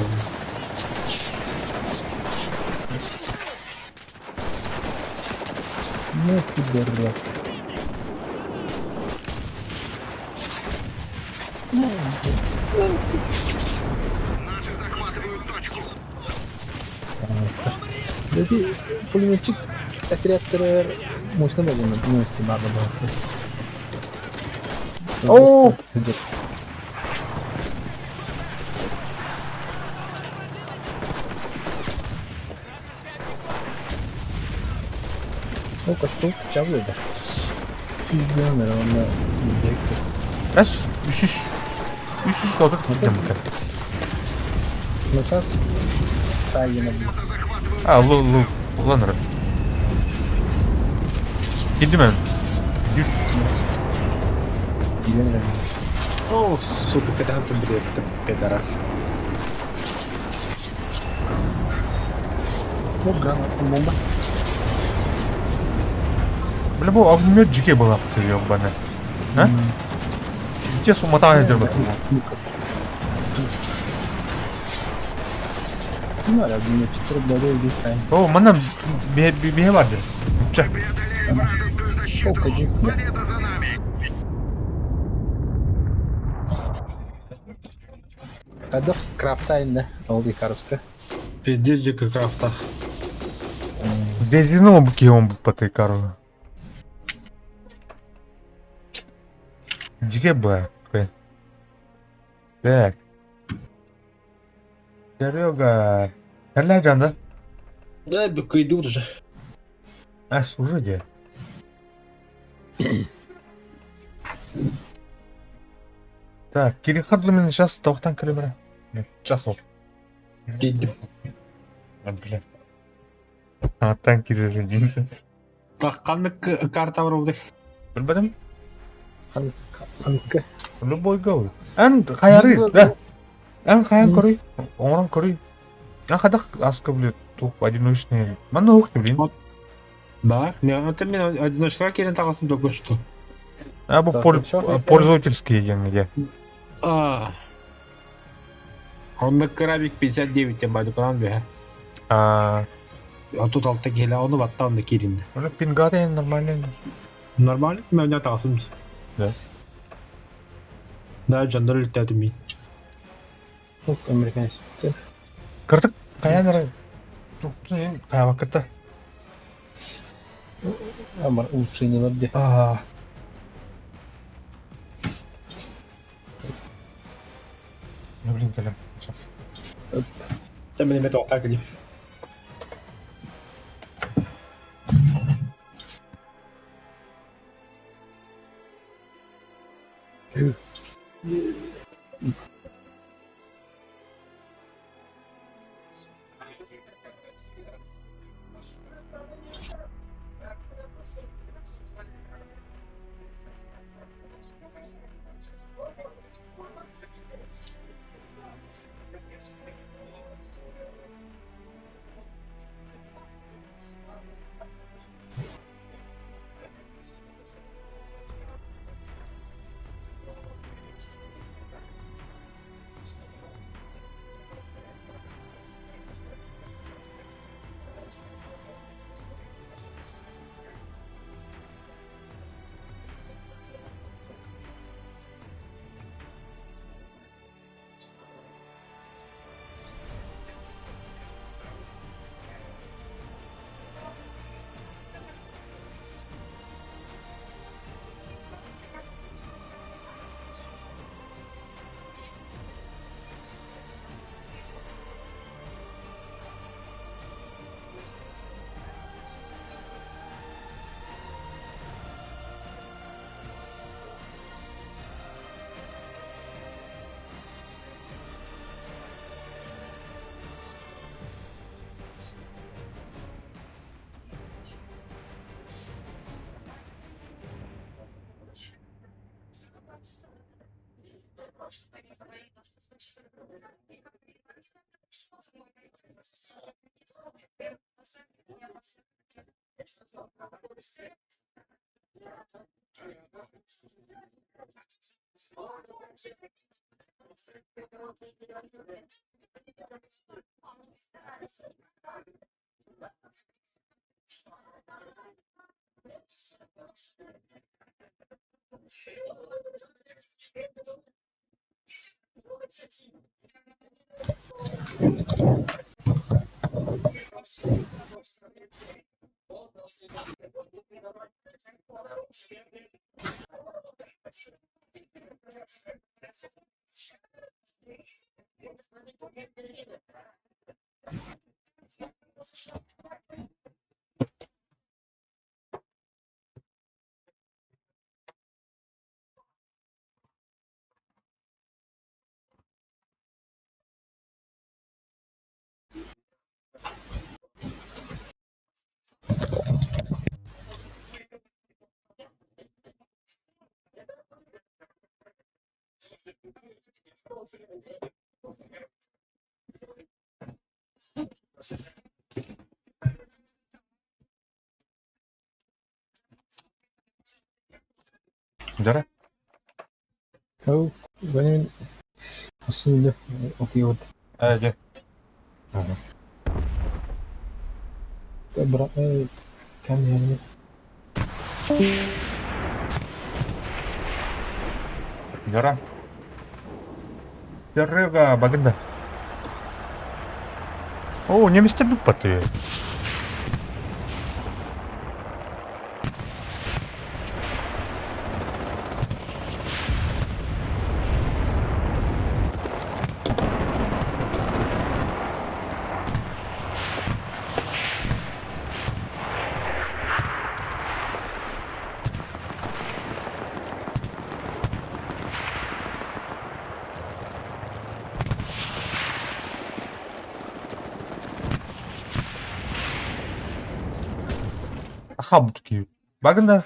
Ну, пидорас. Ну, блядь. Сука. Наши захватывают точку. Эти пулеметчик отрядтар мощно болен, мощно надо было. О! Идет. О, костюм чавлы да. Физиономер, он на директор. Раз, үсүс. Үсүс отут киирдим. Ну, сейчас Тайгина. А, лу, лу, ланыр. Киирдим эн. Киирэн О, сука, кэтэһэн турбут пидорас. Ну, граната, бомба. Бля, бу огнемет дьике была, ёбаная. А? Где суматаҕа дербат? Ну, а огнеметчик более десайн. О, манна бие бар дер. Ча. Преодолели вражескую защиту. О, кадик, да. Победа за нами. Хайдах крафтайын да, ол Икаруска. Пиздец же крафтах. Дезино букион паты кару. Дьике ба. Так. Серега. Кэллэ жанда. Да, кыйдыбыт уже. А, уже де. Так, Кирихадлы мен сейчас тоқтан кірі Час ол. Киирдим. А, бля. Аттан кирер деймін. Так, ханнык карта бар булдык. Білмедім. Ханнык. Любой гол. Эн хайары, да. Эн хайан көрүй. Оңран көрүй. Эн хадах аска, блин, тух одиночный. Манна ух ты, блин. Да, не, это мен одиночка киирэн таҕыстым только что. А, бу Так, пол- ну всё, пользовательские деньги. А. Онно крабик 59 тем байды куран бе. А, А тут алта келе, оны батта онда киринде. ну пингаты нормально. Нормально, мен не таҕыстым. Да. Да, жандар үлтәтім мин. Ну, американец. Кыртык каянары. Тухтын каяба кырта. Амар улучшениелар де. А, Ну блин, кэлэн сейчас. Чэ мин эмиэ туохтаа кэлиим. Дьэ Ол мин Ассыыйа утуйабыт. Ээ дьэ. Братан, кэм Дьара. Серега багында. Оо, немецтэр буппаты. Хабутки. Багында.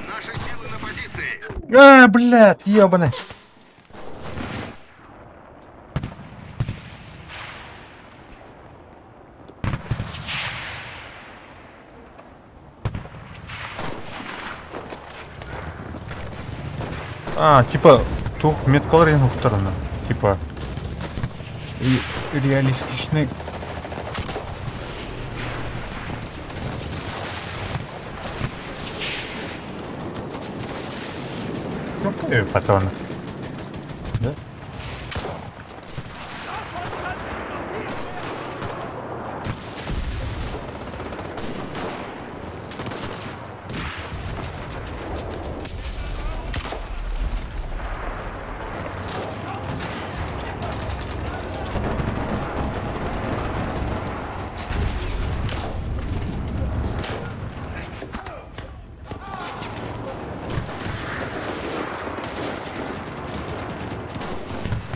Наши силы на позиции. А, блядь, ебаный. А, типа, туох меткалар иһин уктарына. Типа, и реалистичный. Патроны. Да?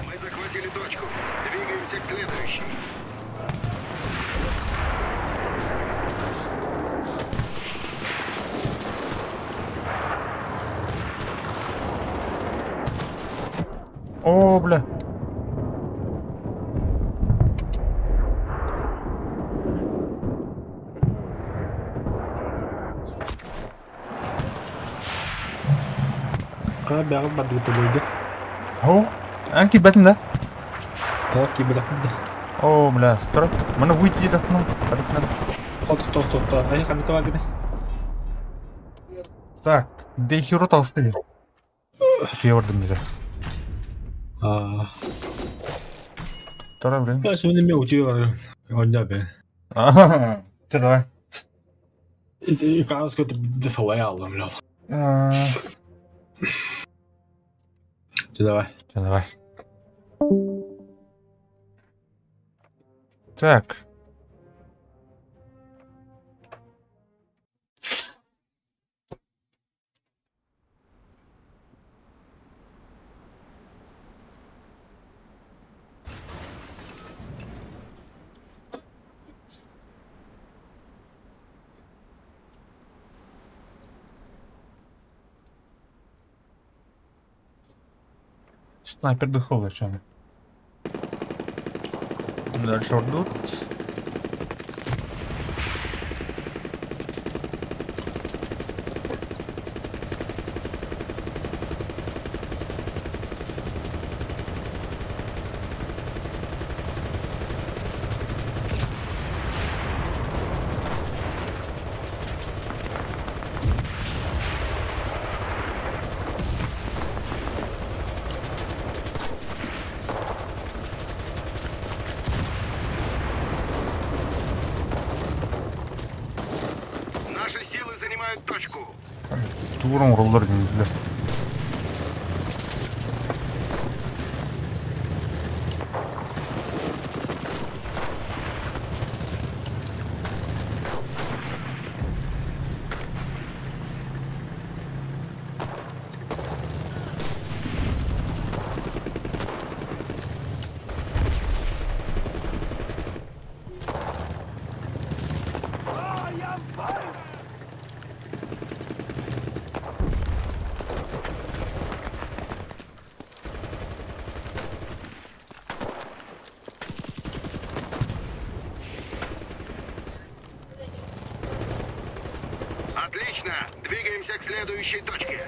Мы захватили точку. Двигаемся к следующей. О, бля. Хаа бэҕэт бардыбыт буйга. О, эн киирбэтин да? Оо киирбэтэхпит да. О, бля, стой. Маны выйти диэтэх ну, надо. Тохто тохто. Ай ханныка бааргыный? Так, Дейхиро таҕыста Утуйа бардым дии. Аа. Тора, блин. Мен эмиэ утуйа барыам. Оонньоо бээ. Чэ, давай. Ити кааска дэ салайа аллам лол. Чэ, давай. Чэ, давай. Так. Снайпер духовый, чем? Дальше ждут. Наши силы занимают точку. Тугу оҥороллор дииллэр. Отлично! Двигаемся к следующей точке.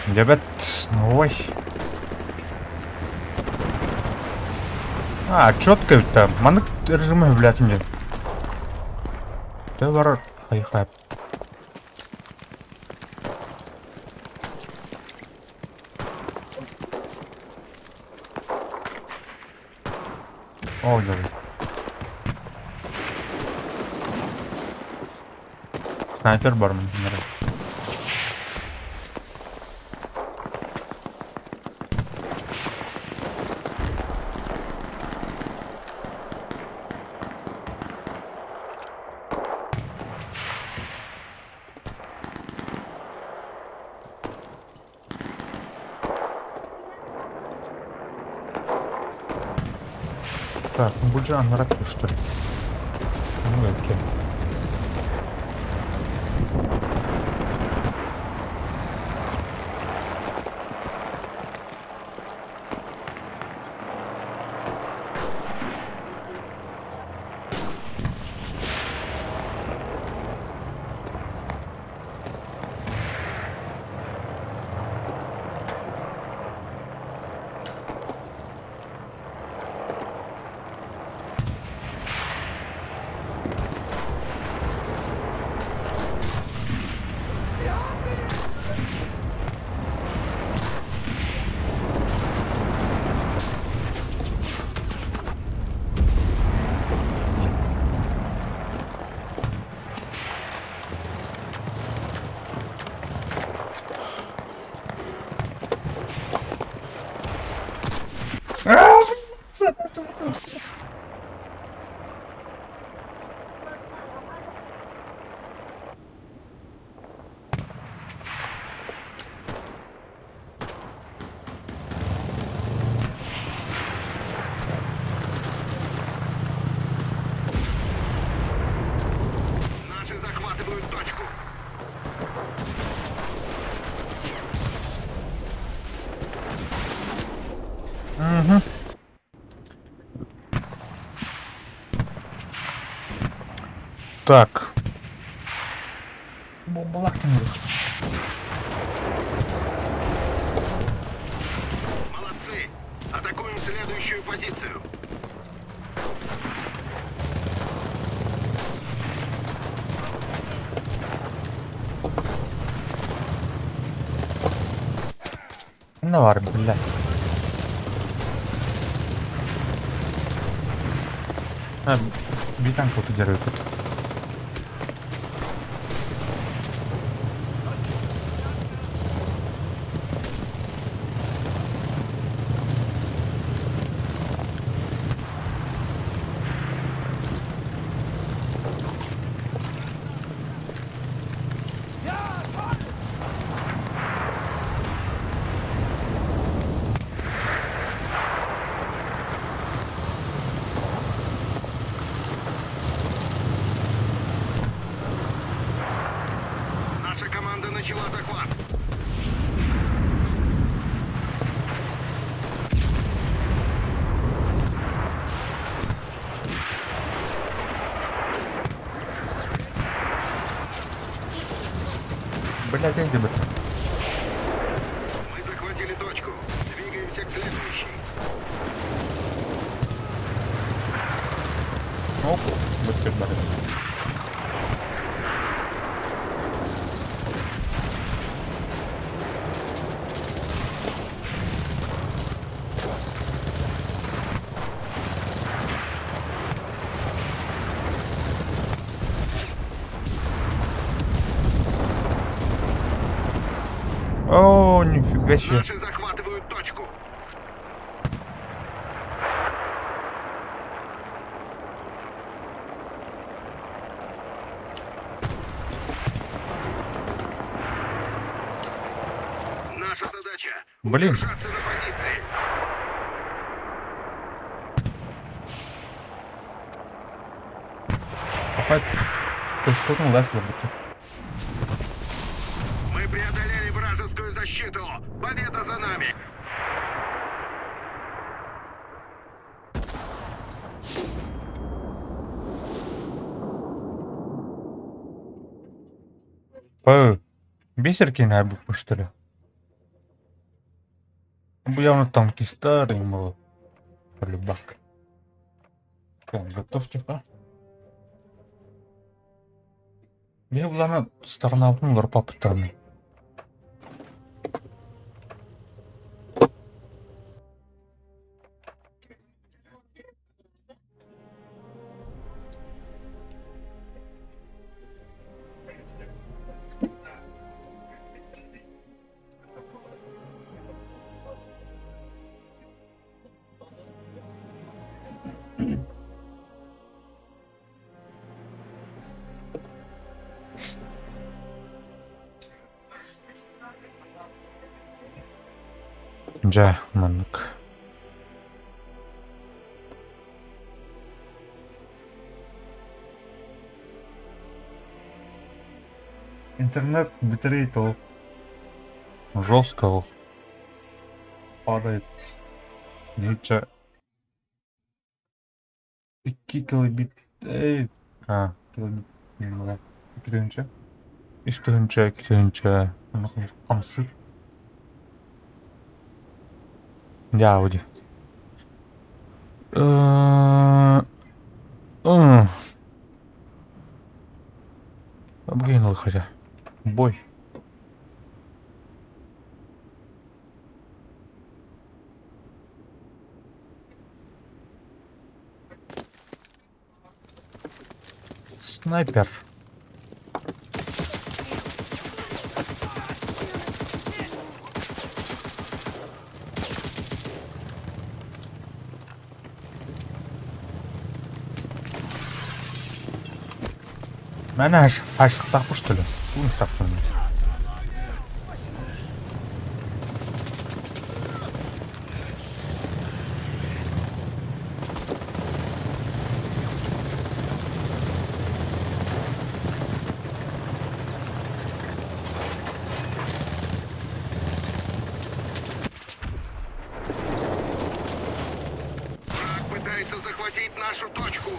Дьэ бэт, ой. А, четко там. Маннык режимы блядь мне. Ты бар хайхап. О, да. Снайпер бар мин. Так, ну будет анарак, что ли? Ну, окей. Наши захватывают точку. Так. Бомбалаах кинилэр. Молодцы! Атакуем следующую позицию. Ханна баар биллэ. А, биир танка утуйдар эбиппит. Наша команда начала захват. Блядь, я где Мы захватили точку. Двигаемся к следующей. Оп, быстро бары. О, нифига себе. Наши захватывают точку. Наша задача Блин. удержаться на позиции. Пахать. Точкотун лес лобити. Мы преодолели вражескую защиту. Победа за нами. По бисерки на букву, что ли? Бу явно танкистар ему полюбак. Так, готов тихо. Мен улана сторона олар папыттарны. Дьэ, маннык. Интернет битрейт ол жестко ол падает. Ниче 2 килобит эй а килобит 2 тыһыынча 3 тыһыынча 2 тыһыынча хамсыыр Дьэ Ауди. Обгинул хотя. Бой. Снайпер. Мээнэ хаайсыктаахпын что ли? Уунуктаахпын. Враг пытается захватить нашу точку.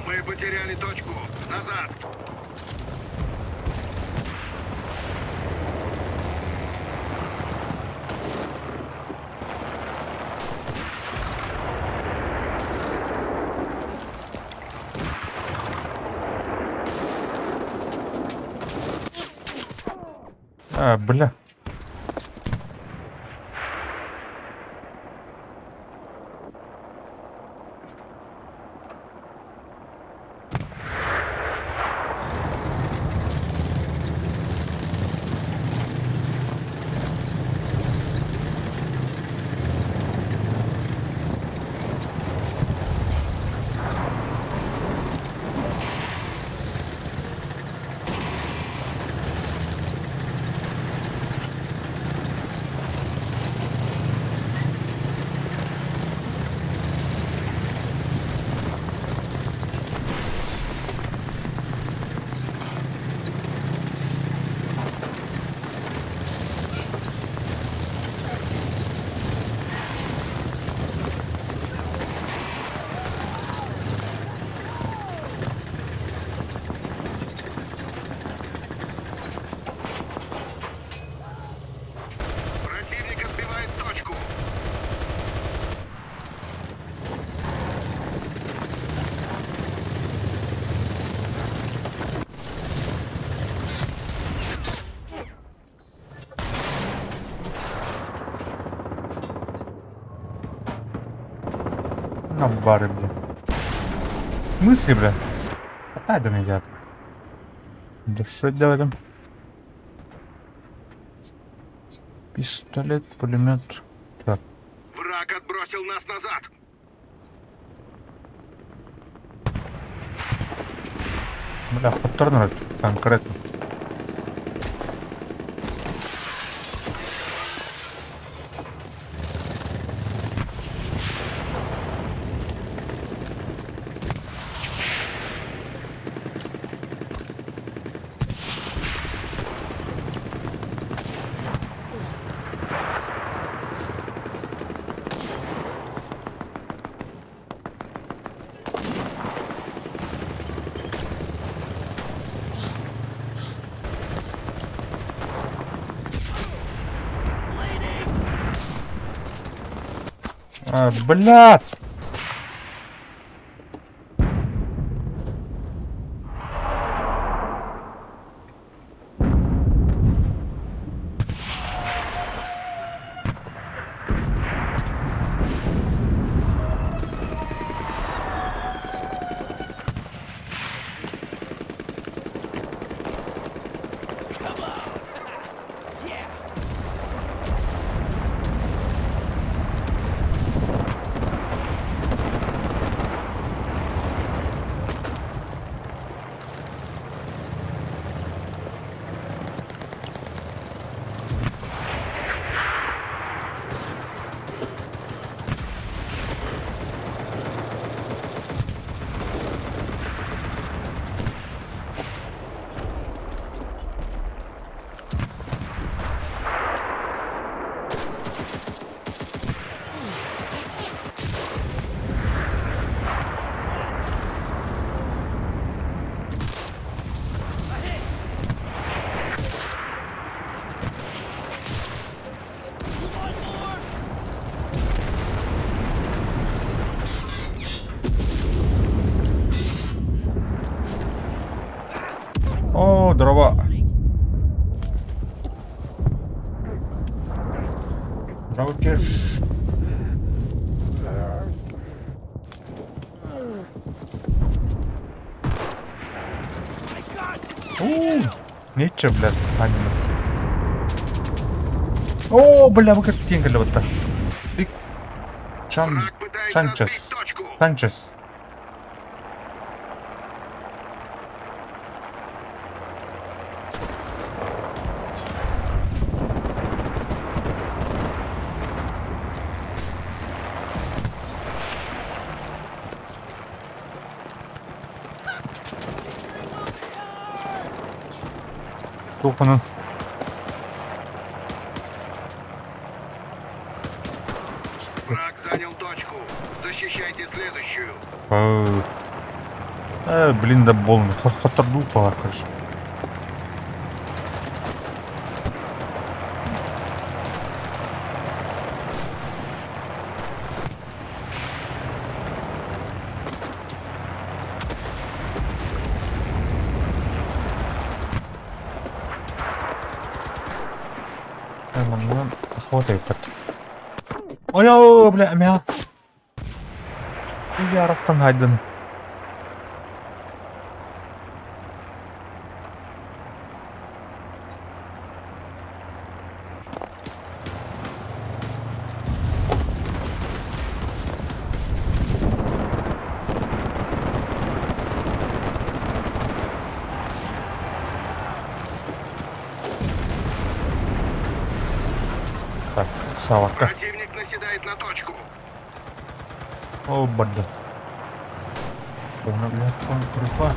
Мы потеряли точку. Назад. А, бля. Противник отбивает точку. На бары, бля. В смысле, бля? Опять едят. Да что делать там? Пистолет, пулемет. Так. Враг отбросил нас назад. Бля, хотторнут конкретно. А, блядь! дрова. Дрова кеш. Уу, нече, блядь, анимас. О, бля, вы как тенькали вот так. Чан... Враг пытается Санчес. отбить точку. Санчес. Туханын. Враг занял точку. Защищайте следующую. Э, блин, да болно. Хотторду палар, короче. Манна хватает. Ой, бля, мя. Яровтан хайден. Так, Савака. Противник наседает на точку. О, банда. Блядь, он крупа.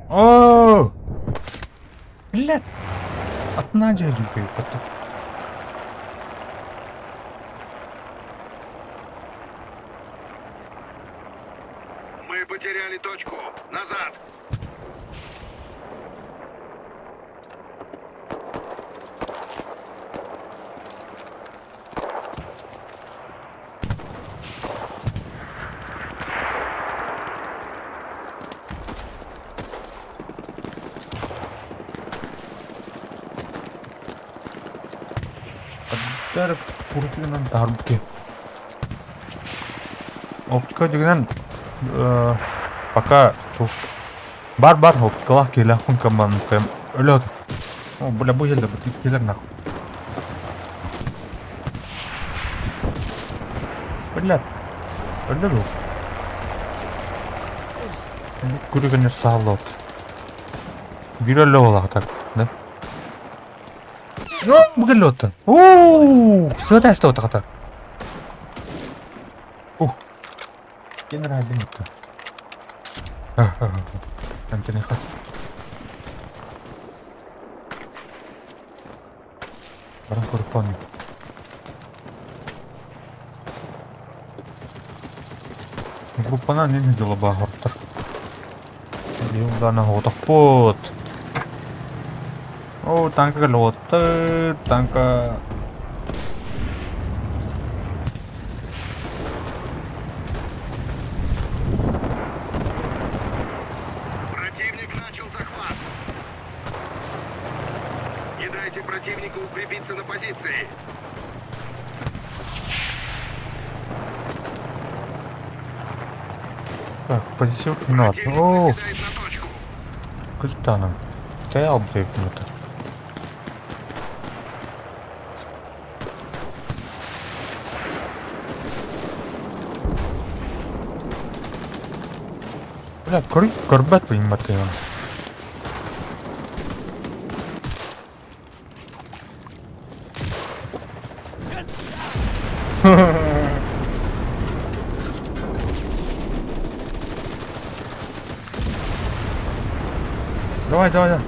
О! Блядь! От Надя дюкает. Мы потеряли точку. Назад. Аттар курутунан тарбки. Оптика дегенен пока тух. Бар бар оптикалах келахун команд кем өлөт. О, бля, бу жерде бу келер нахуй. Блядь. Өлөр бу. Күргәнер саалот. Бир өлө болак да? Ну, бүгін Ооо, сыта эсте отақата. Ух. Генеральный это. Антони хат. Баран көріп Группанан не дела бағырттыр. Юлдана отақпот. О, танка лоттыр, танка. Противник начал захват. Не дайте противнику укрепиться на позиции. Так, позицию надо. Противник О, наседает на точку. капитаном. Та обдивнути. Бля, корбет понимати. Давай, давай, давай.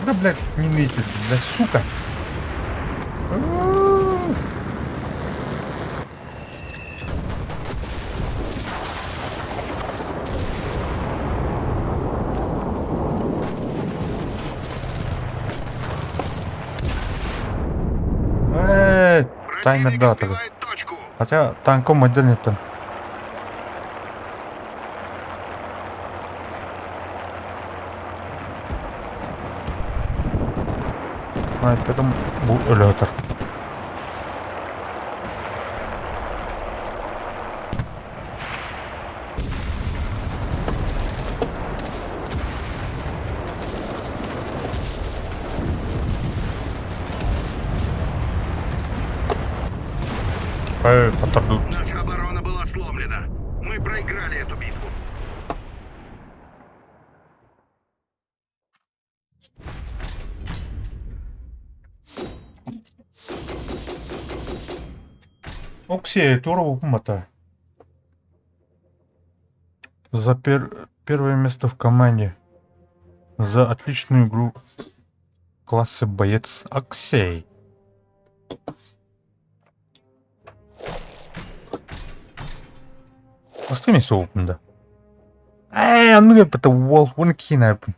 Да, блядь, не нытит, бля, сука. Противник Таймердаатыгы. отбивает точку. Хотя танком отдельно. Снайперым бу өлөтөр. Эй, хоттордут. Наша оборона была сломлена. Мы проиграли эту битву. Оксия, тура мата. За первое место в команде. За отличную игру класса боец Аксей. Бастакы миэстэ буолбуппун да. Ээ, оннук эппитэ уол уонна киинэ эппин.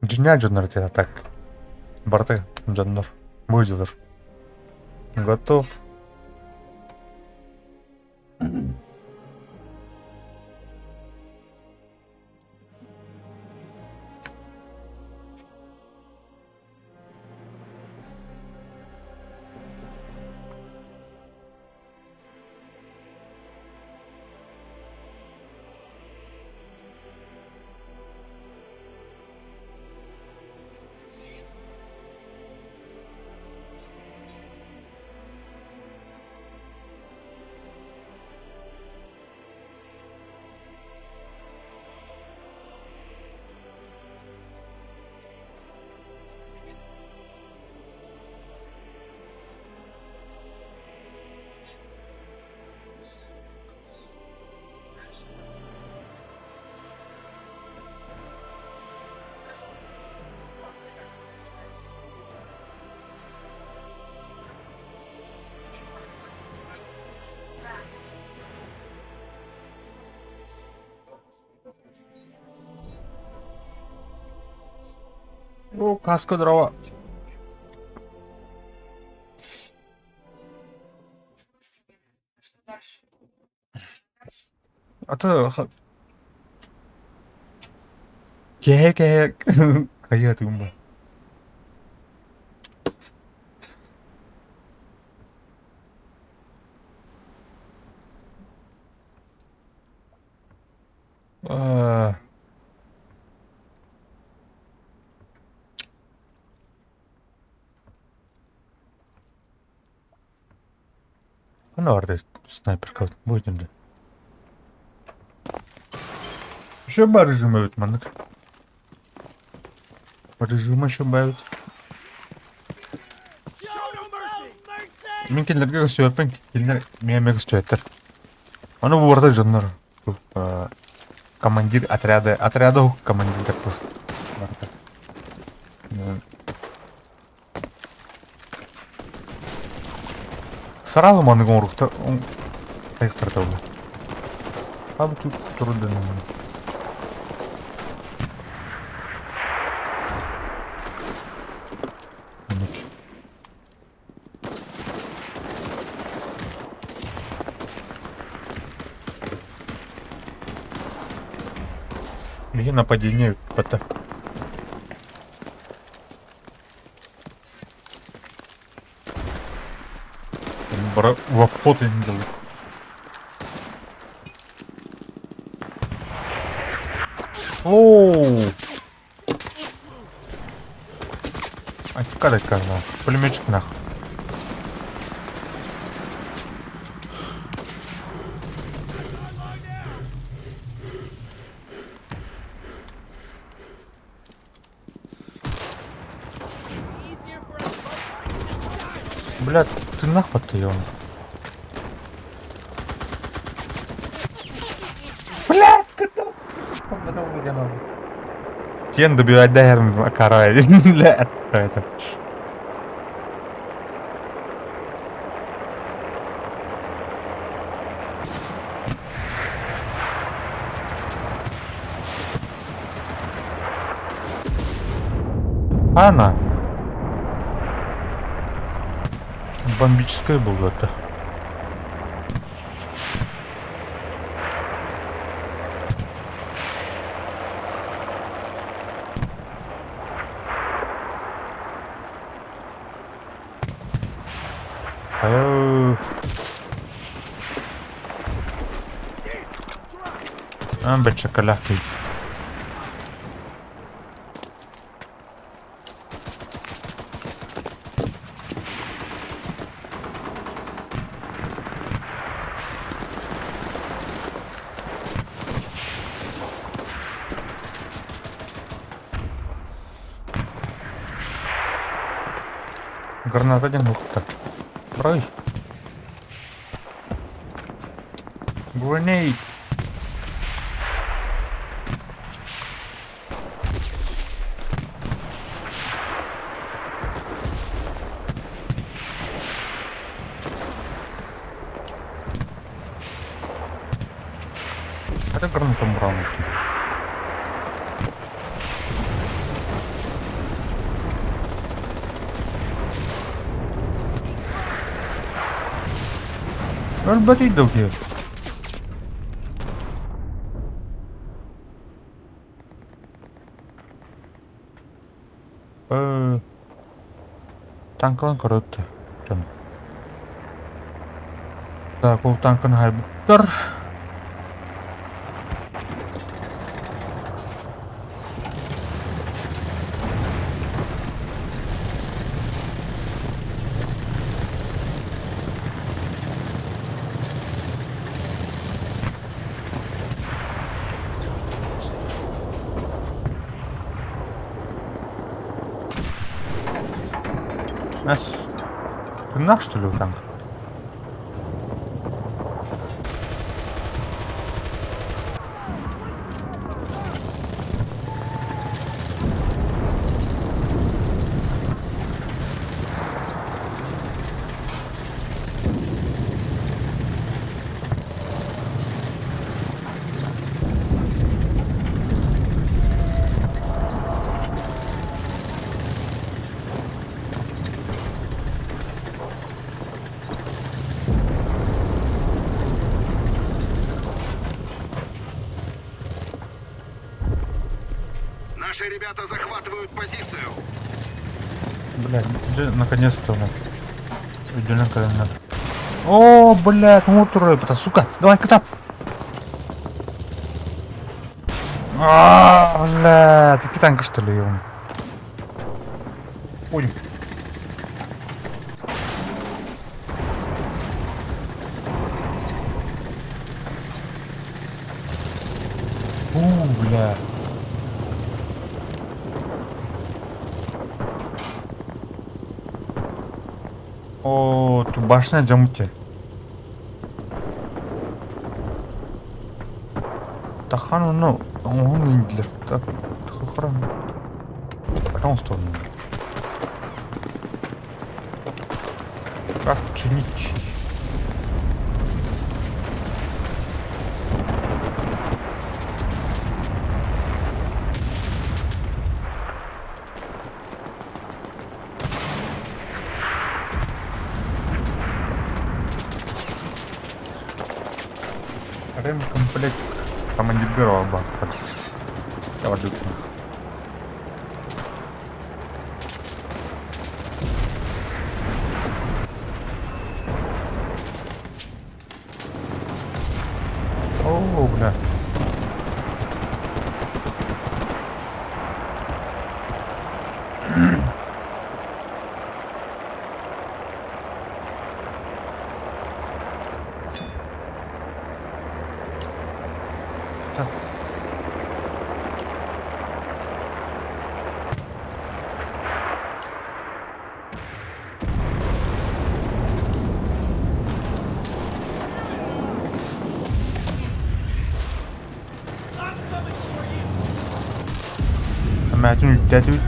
Дьиҥнээх дьоннор этэ так. Барыта дьоннор. Выделер. Готов. О, каска дрова. Ата кэһэ кэһэ хайа тыымма. Аа. Ханна баар снайперка бу итиннэ. Еще баар режим эбит маннык. Режим еще баар эбит. Мин кинилэргэ көстүбэппин, кинилэр миэхэ эмиэ көстүбэттэр. Ону бу барыта дьоннор командир отряда, отряда командир просто. Барыта. Сразу маннык оҥоруохтар айыктарталлар. А бу тут турда Биһи нападение ыппата. В обход им делают. Оу! Ачка да Пулеметчик нах. Бля, ты нахуй ты, ём. Бля, куда? Тен добивать да, кара. Бля, это. Анна. Бомбическая буолуо этэ. Хайа Аан бэччэккэлээх киһи. Граната диэн уһукта. Брой. Grenade. Хата гранатам бурааммыт. Өлбөтүй да утуйар. Э, танкалан көрөттө дьон. Так, ол танканы хайбыттар. Эс, тыыннаах что ли танк? Наши ребята захватывают позицию. Блядь, дьэ, наконец-то, блядь. Өйдөнөн кэлэннэр. О, блядь, мур сука, давай, кытат! А, блядь, икки танка что ли, ебаный. Ой. У, бля. О, тут башня дьоммут Тахан онно оҥоһун иҥдилэр. Оҥостон. Как чинить? Ремкомплект командир баха. Давай. О, бля. Так. Эмээтин үттээтибит.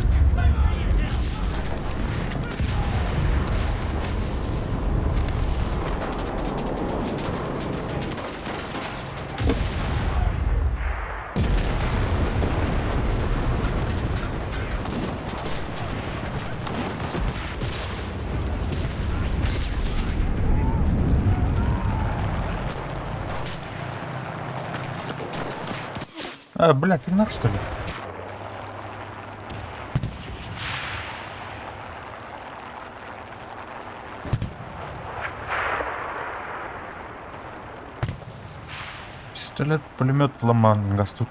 А, бля, ты нах, что ли? Пистолет, пулемет, ломан, гастут.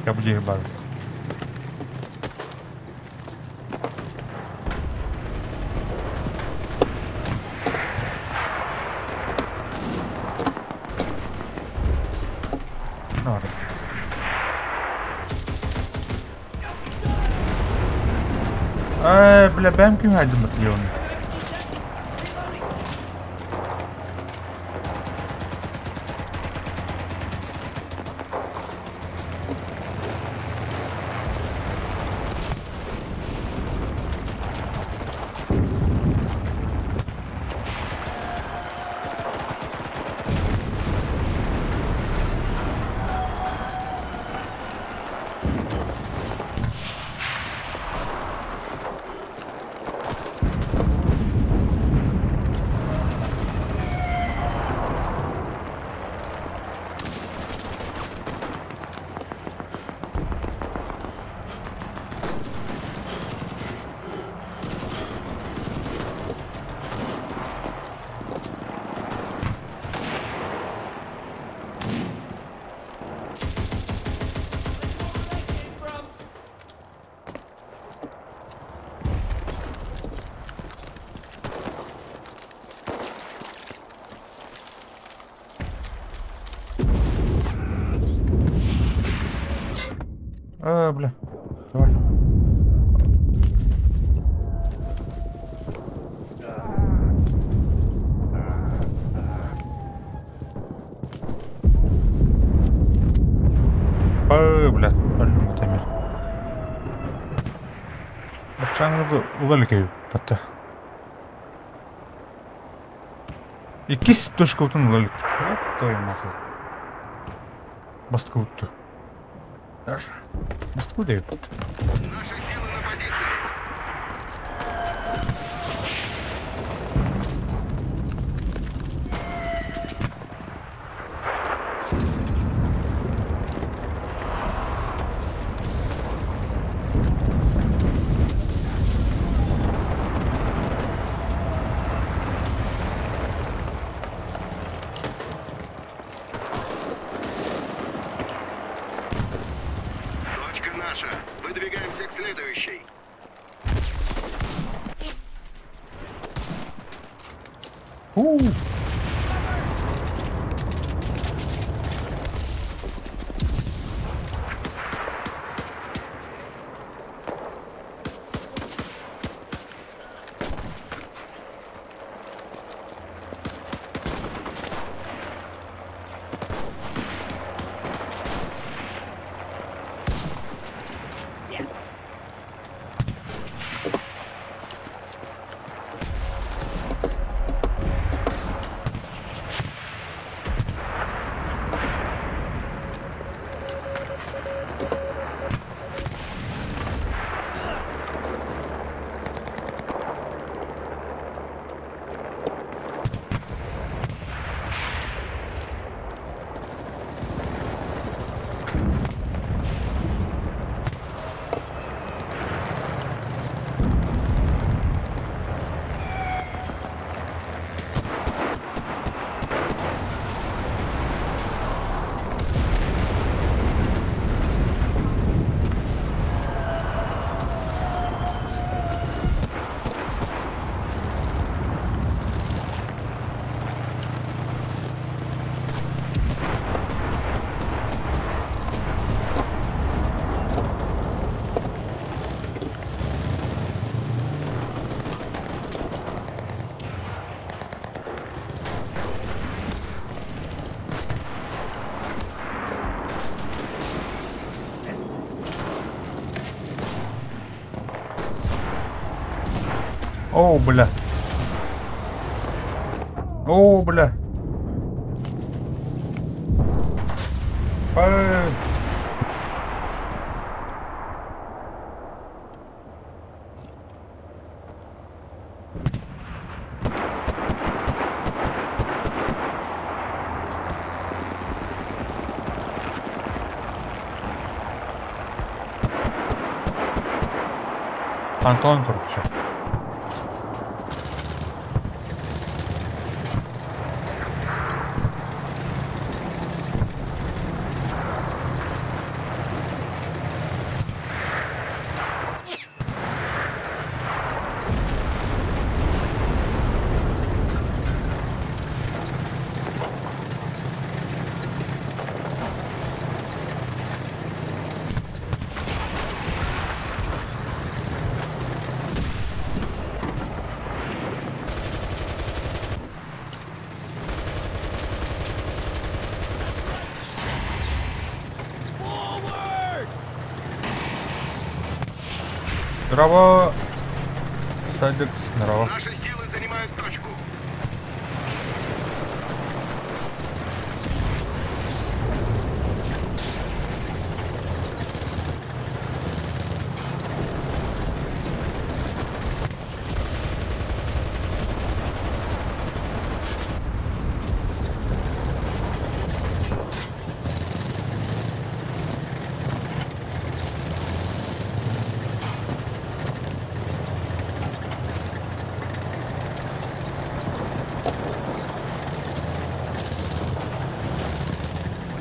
Я буду ебать. Э, бля, бэм ким хайдым батальон. А, бля. Давай. Ой, бля, өллүм тимир. Баччааҥҥа ыла илик эбиппит. Иккис точкабытын ыла иликпит. Твою мать. Бастакыбыт. Даже. Бастакы диэбиппит. Наши силы на позиции. Точка наша. Выдвигаемся к следующей. У. О, бля. О, бля. Эй. Антон короче. Здорово. Садик, здорово. Наши силы занимают точку.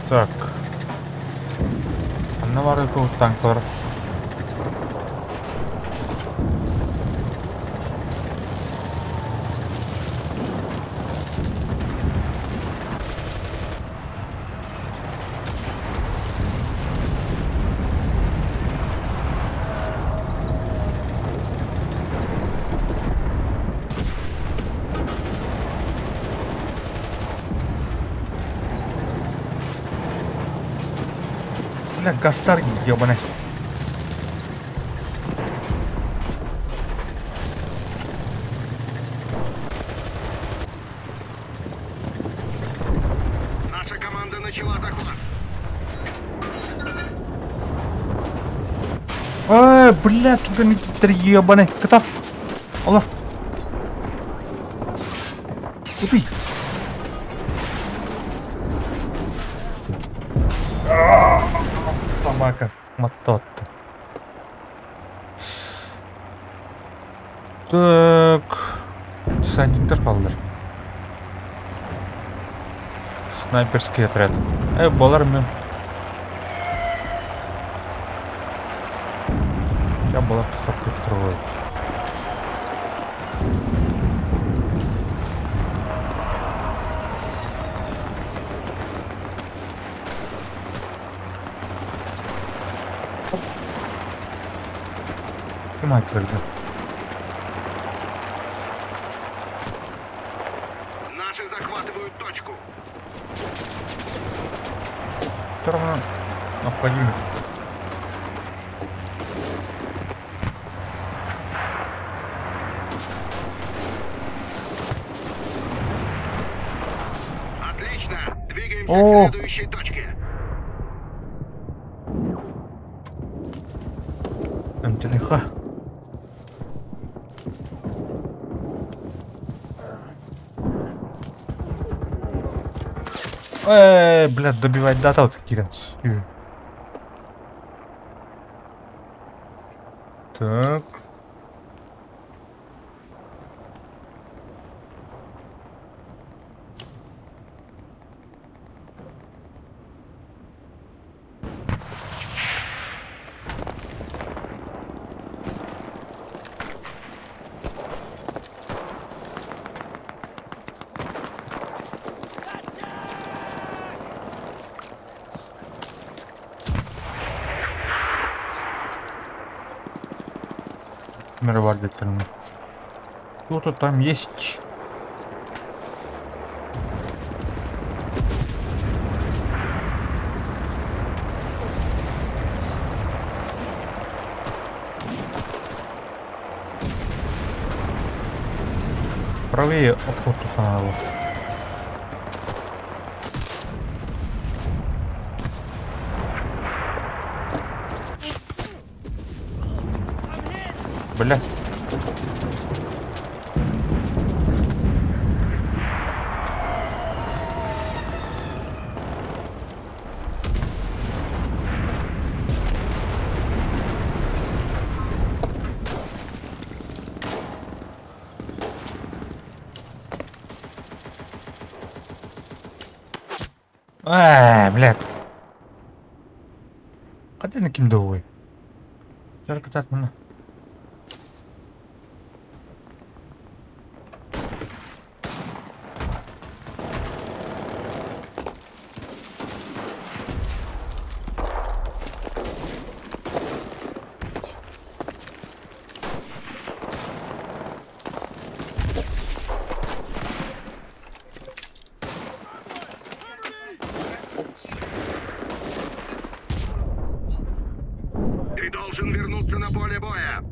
Так. Ханна баар танкалар? Бля, гастар ебаный. Наша команда начала захват. Эй, бля, туга ебаный. Кытап. Алла. Убей. Собака. Мототта. Так. Десантниктер хааллар. Снайперский отряд. Балар мен. Я была тахар. Ким айтыларды? Наши захватывают точку. Все равно необходимо. Отлично. Двигаемся О! к следующей точке. МТНХ. Эй, блядь, добивать дата вот Кирин. Так. Мировар где-то. Кто-то там есть. Правее охоту фанала. Бля. Ээ, блядь. Хата ким да ой. Кытаат мына. Ты должен вернуться на поле боя.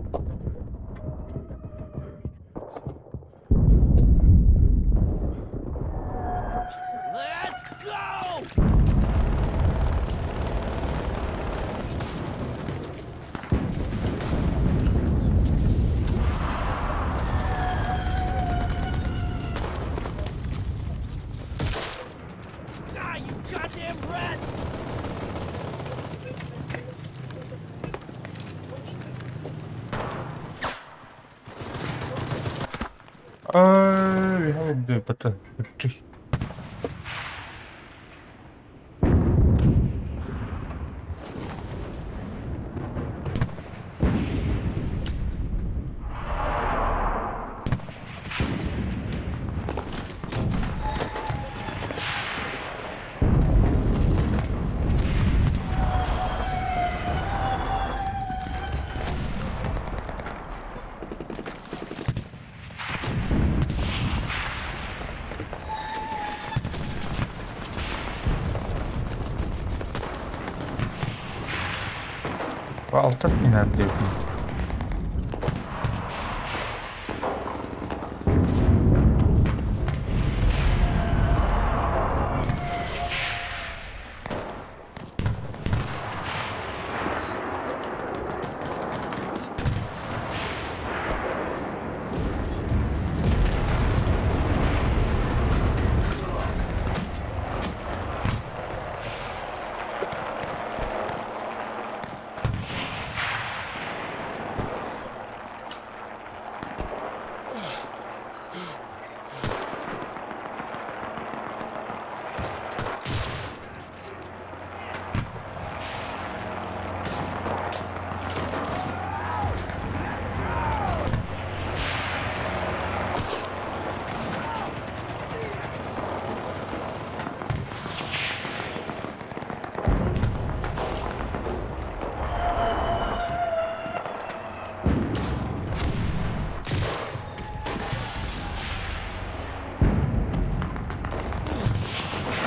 Let's go! Ah, you goddamn rat! Ай, бата. Алта диэбитим.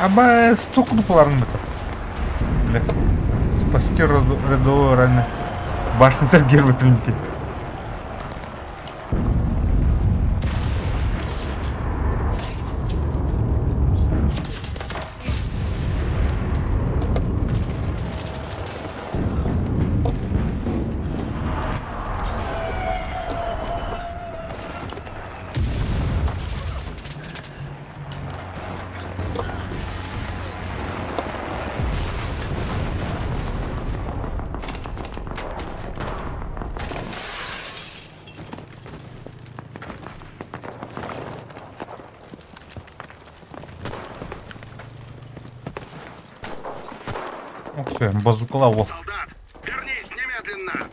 Аба стукнулар быта. Бля. Спасти рядового ранее. Башня таргировательники. Ух ты, базукала. Солдат, вернись немедленно!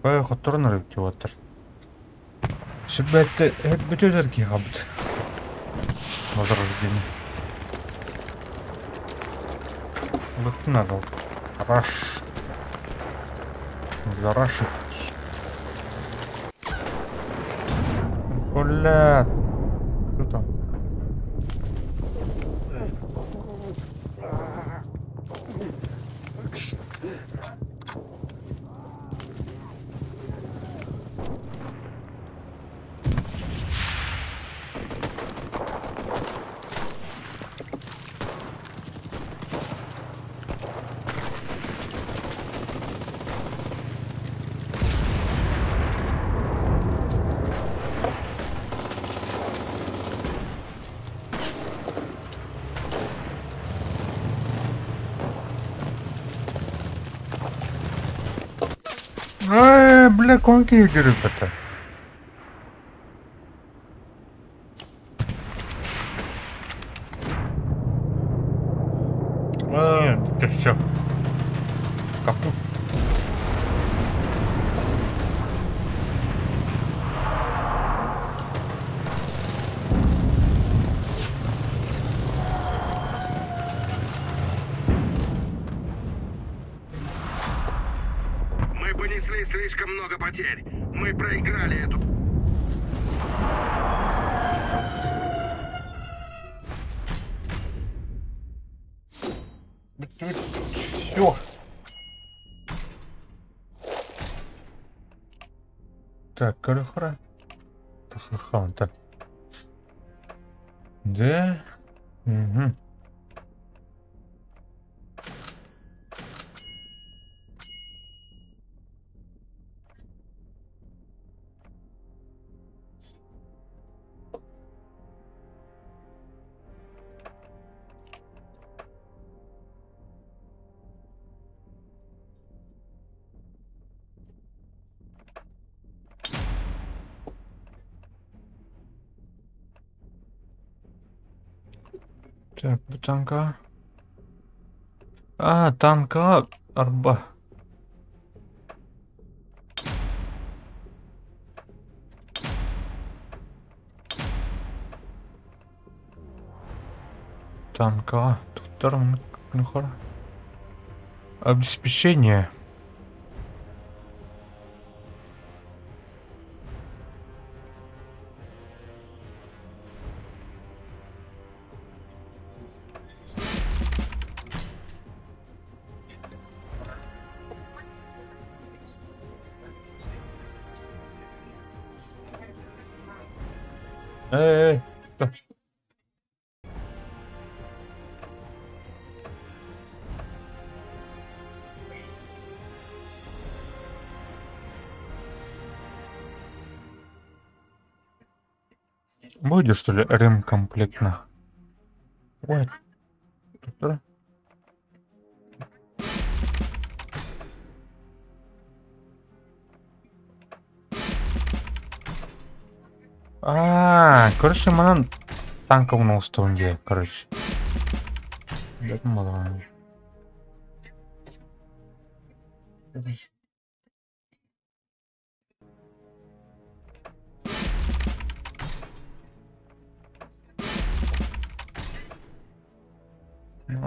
Бай хотторун рыбки отыр. Сүбәтте бүтөдөр ки хабыт. Возрождение. Вот надо. Раш. Зарашить. Бля. Что там? Бля, конки киһи. А, все. Капут. Мы понесли слишком много потерь. Мы проиграли эту... Все. Так, корохора. Так. Да. Угу. Так, бу танка. А, танка арба. Танка. Тут Обеспечение. Эй, эй, да. Будешь, что ли, ремкомплект на? Ой. Да. А, короче, манан танковый устунге, короче. Мало.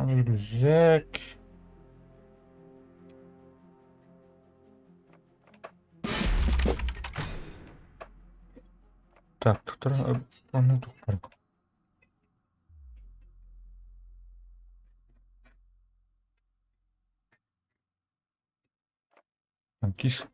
Рюкзак. Так, тут ну, тут. Танкист.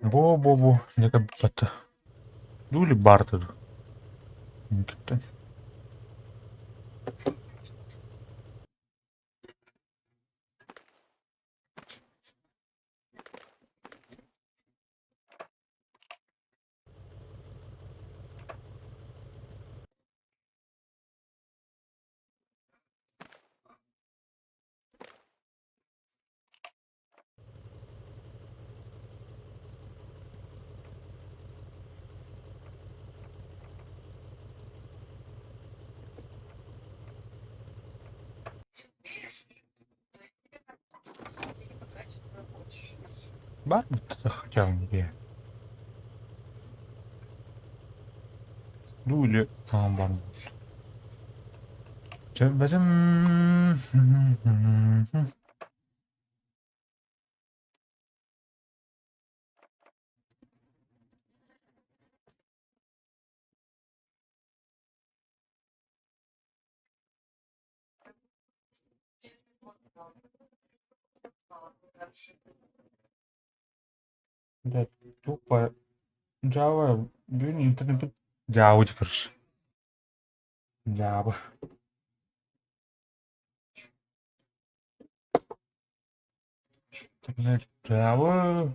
Бо-бо-бо, не Дули Барта. Никита. Барта хотя бы. Дули. А, бар. Блядь, тупо Java бүгүн интернеппит Java короче. Java. Интернет Java.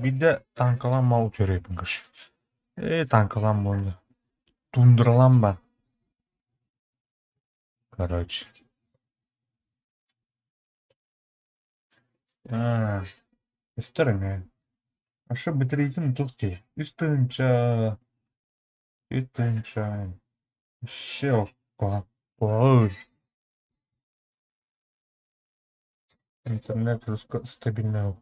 Биирдэ танкалаан мал үчүгэйбин короче. Ээ танкалаан буолла. Тундралаан баар. Короче. Аа, көстөр эмиэ. Аше бүтэритин туох дии? Үс тыһыынча, үс тыһыынча, вообще Интернет стабильный.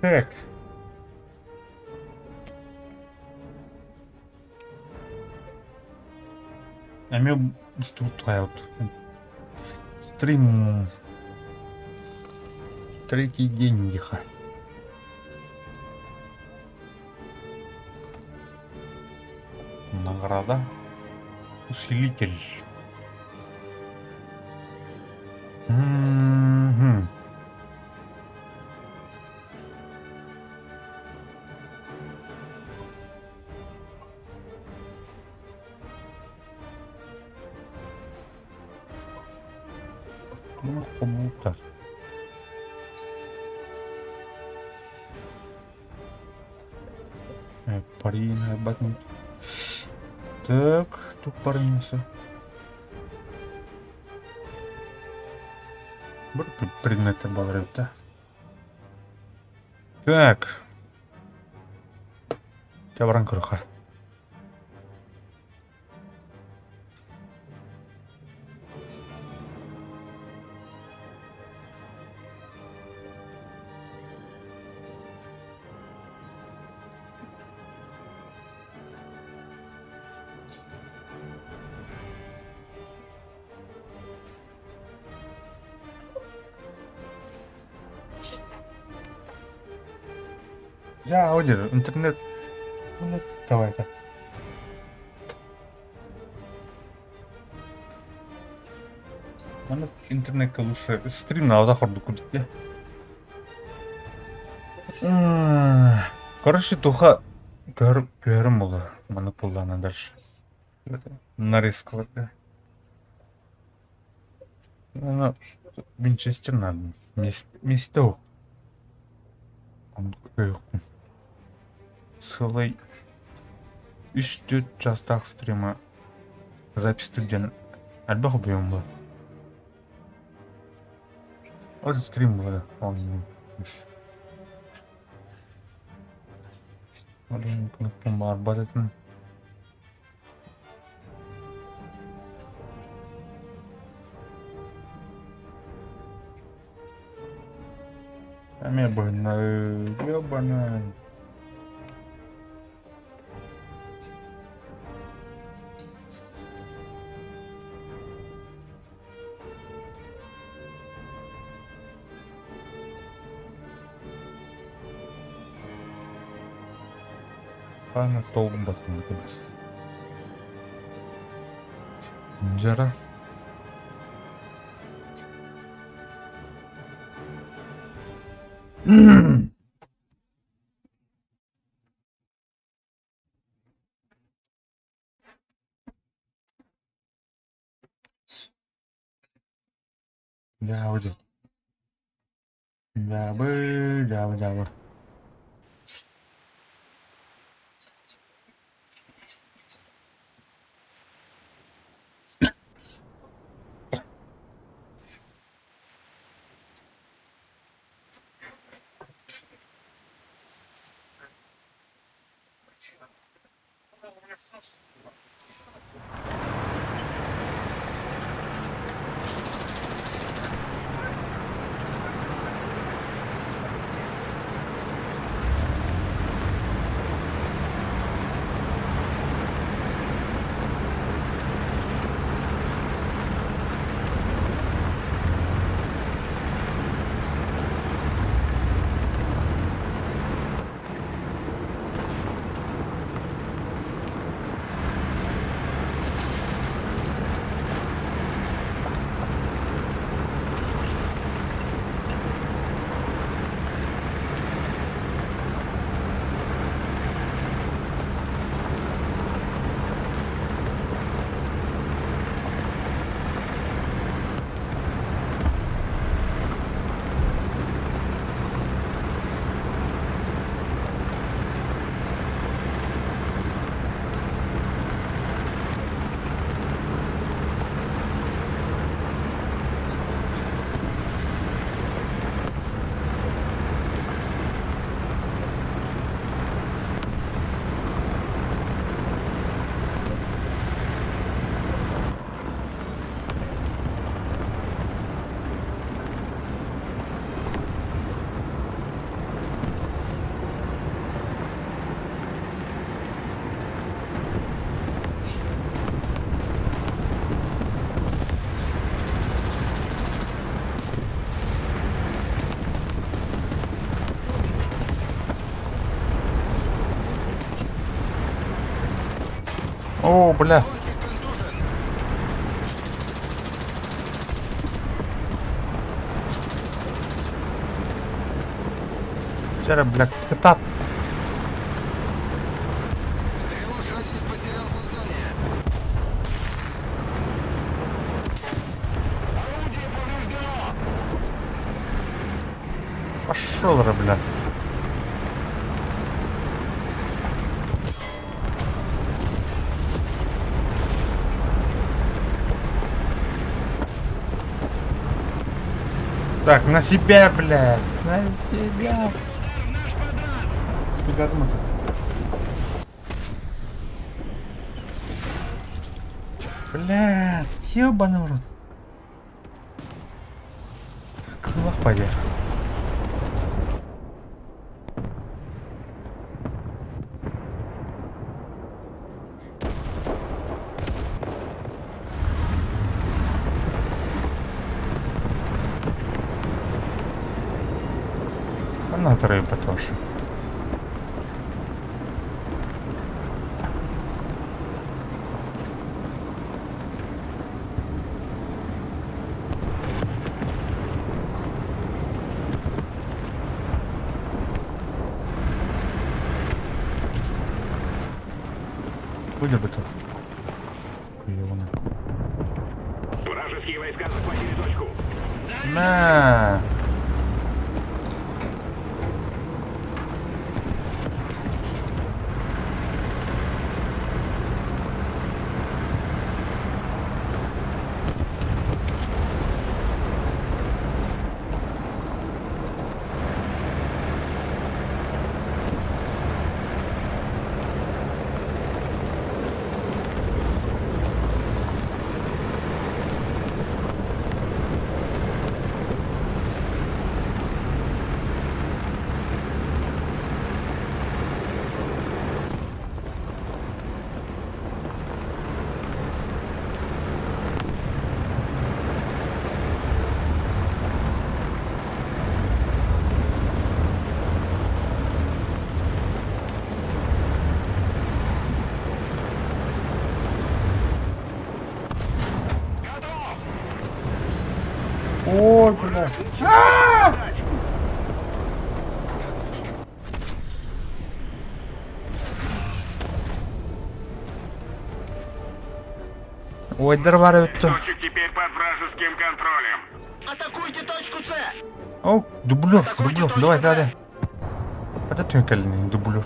Так. Эмиэ устубут хайабыт. Стрим третий день диха. Награда. Усилитель. Мгм. Ну, кому-то. Парина, батнут. Так, тут паримся. Бір предметтер бар еді да. Так. Дьэ баран көрүөххэ. Дьэ, ол интернет давай-ка. Маннык интернеккэ лучше стрим наада ордук курдук дии. Короче, туха көр көрөрүм буолуо. Маннык буоллаҕына дальше. Нарезка Ну, Винчестер надо. Место. Сылай үс-түөрт чаастаах стрима запись диэн элбэх объем был. Вот стрим был, он баар этим. Эмиэ быһынна ёбаный. Хаана толгумбаттын кыбыс. Дьара. Дьаабы дьаабы дьаабы дьаабы. О, бля. Чэ эрэ, бля, кытаат. Пошел, бля. Так, на себя, блядь. На себя. Блядь, ебаный в рот. Крылах пойди. Она рыба тоже. Были бы тут. Хуёвно. Вражеские войска захватили точку. На. Ой, бля. Ой, дарвары то. Точек теперь под вражеским контролем. Атакуйте точку С! О, дублер, дублер, давай, давай, давай. Вот это дублер.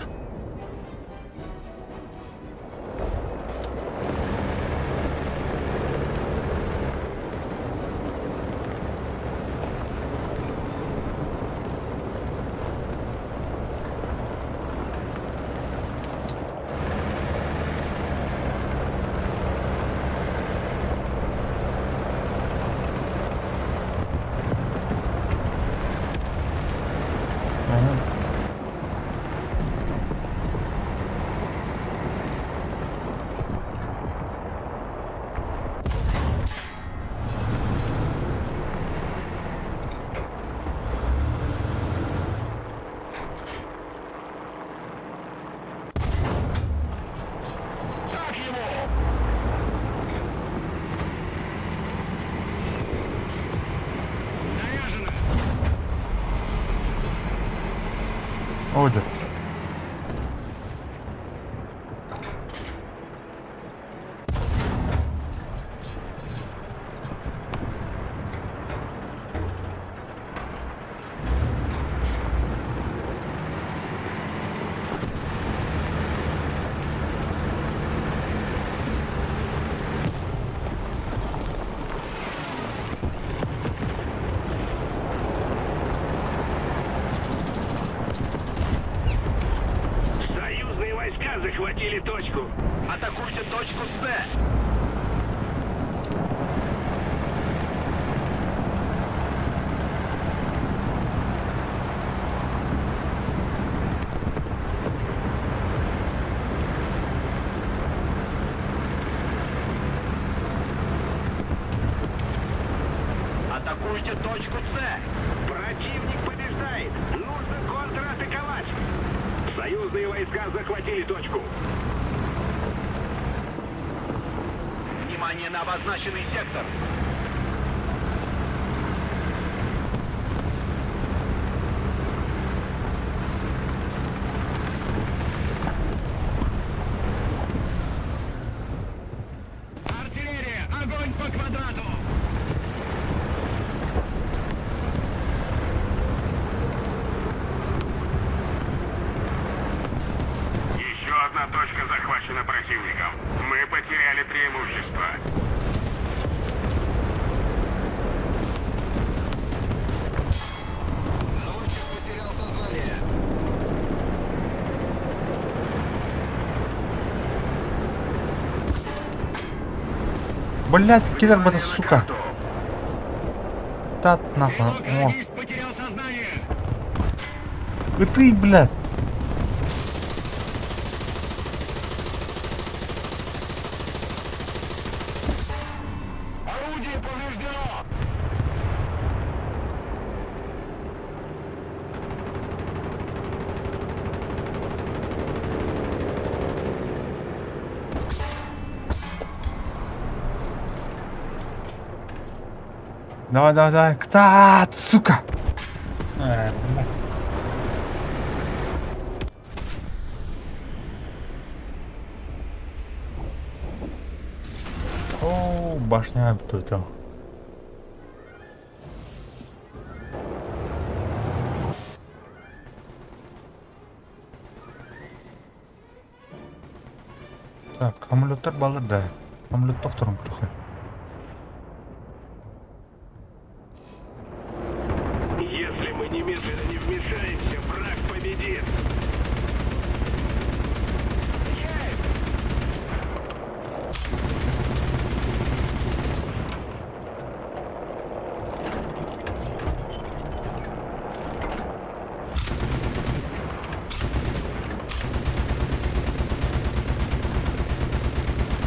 Ага. Ой, да. Союзные войска захватили точку. Атакуйте точку С! Атакуйте точку С! Противник побеждает. Нужно контратаковать. Союзные войска захватили точку. Внимание на обозначенный сектор! Артиллерия! Огонь по квадрату! Еще одна точка захвачена противником. Мы потеряли преимущество. Наводчик потерял сознание. Блять, киллер бы сука. Та нахуй. О. Радист потерял сознание! И ты, блядь. Орудие повреждено! Давай, давай, давай. Кта, сука. Э, бля. О, башня тут. Так, амулеттар балыр да. Амулет тохторун күрүхэ. Если мы немедленно не вмешаемся, враг победит!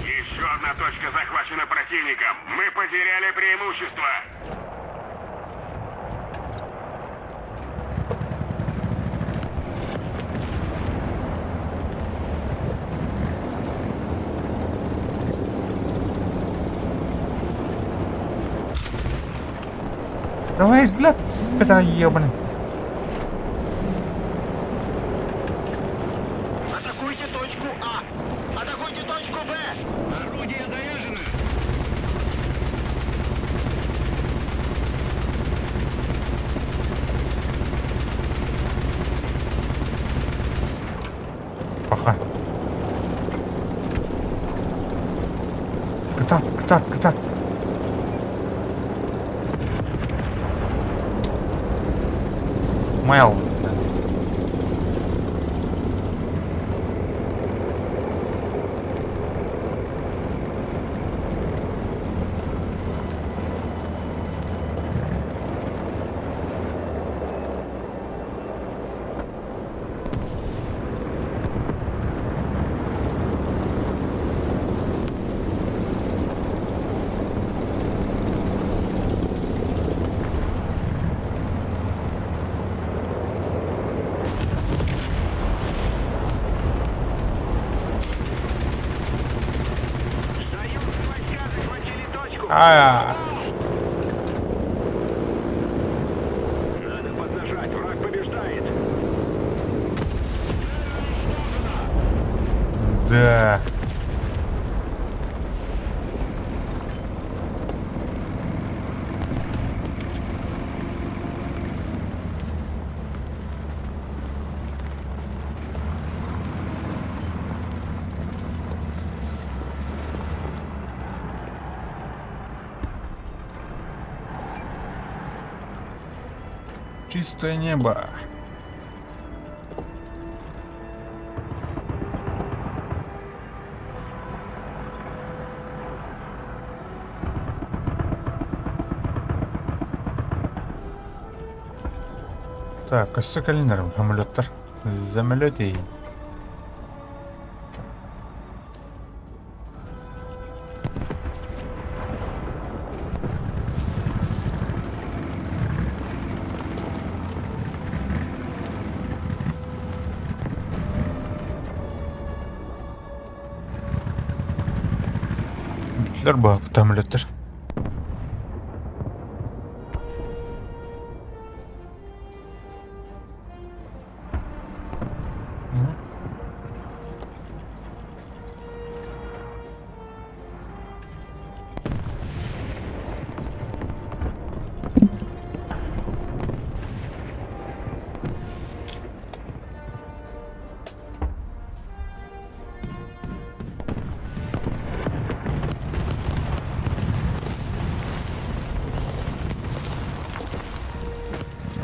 Еще одна точка захвачена противником. Мы потеряли преимущество. Давай, блядь, Петра ебаный. Атакуйте точку А! Атакуйте точку Б! Орудие заряжено! Паха. Кытат, кытат, кытат. Майл. Союз войска захватили точку! А, Надо поднажать, враг побеждает! да. Чистое небо. Так, өссө кэлинэр самолеттар. Самолеты. Лэр баһыктаамилеттер.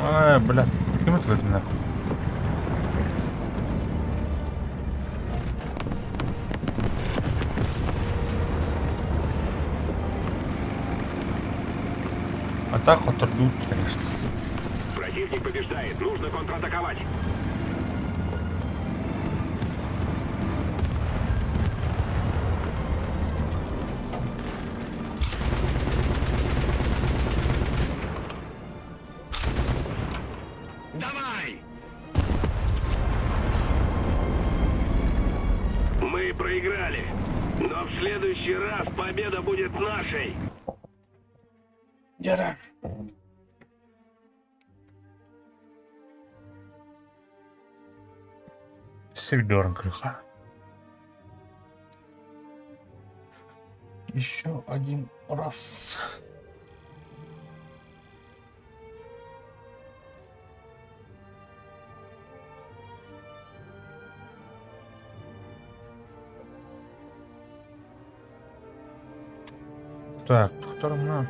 Ай, бля, ким это А так оторвут, конечно. Противник побеждает. Нужно контратаковать. Давай! Мы проиграли. Но в следующий раз победа будет нашей. Яра. Севдорн крыха. Еще один раз. Так, вторым на.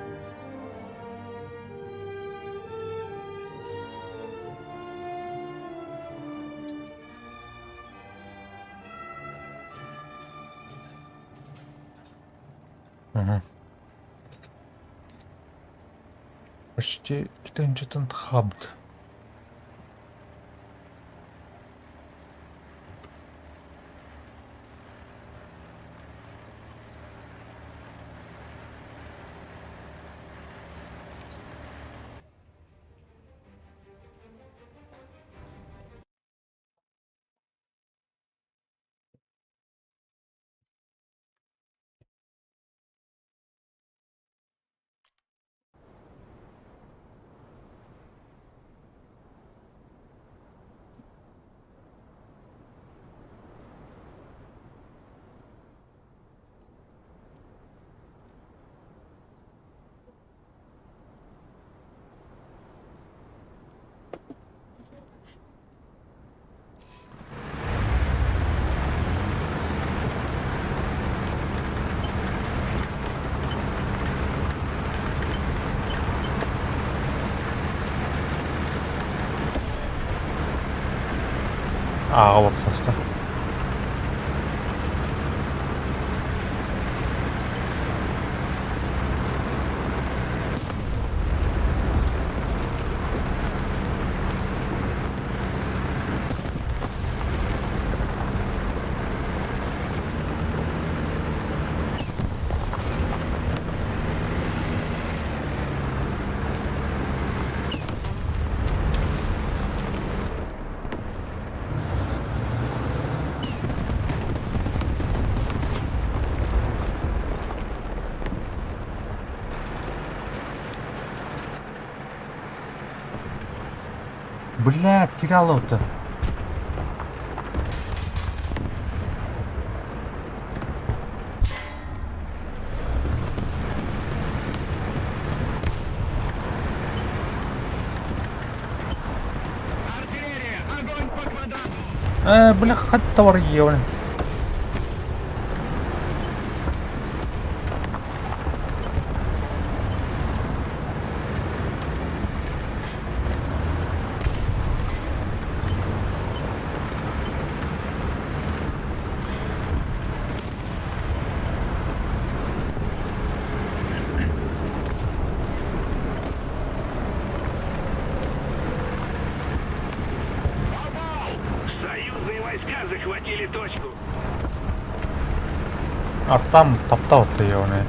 Угу. Почти китенчитен хабд. А, вот просто. Блядь, киряло-то. Артиллерия! Огонь по квадрату! Бля, хатта бар ебаный. Попал! Союзные войска захватили точку. Артам таптал-то ебаный.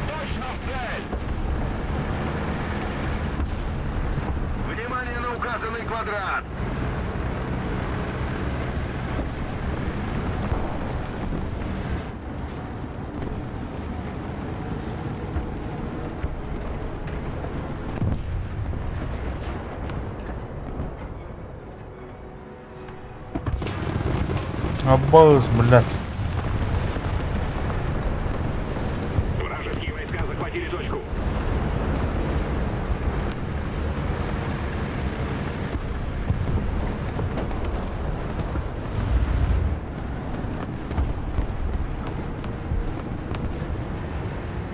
Точно в цель! Внимание на указанный квадрат. Аббас, блядь. Вражеские войска захватили точку.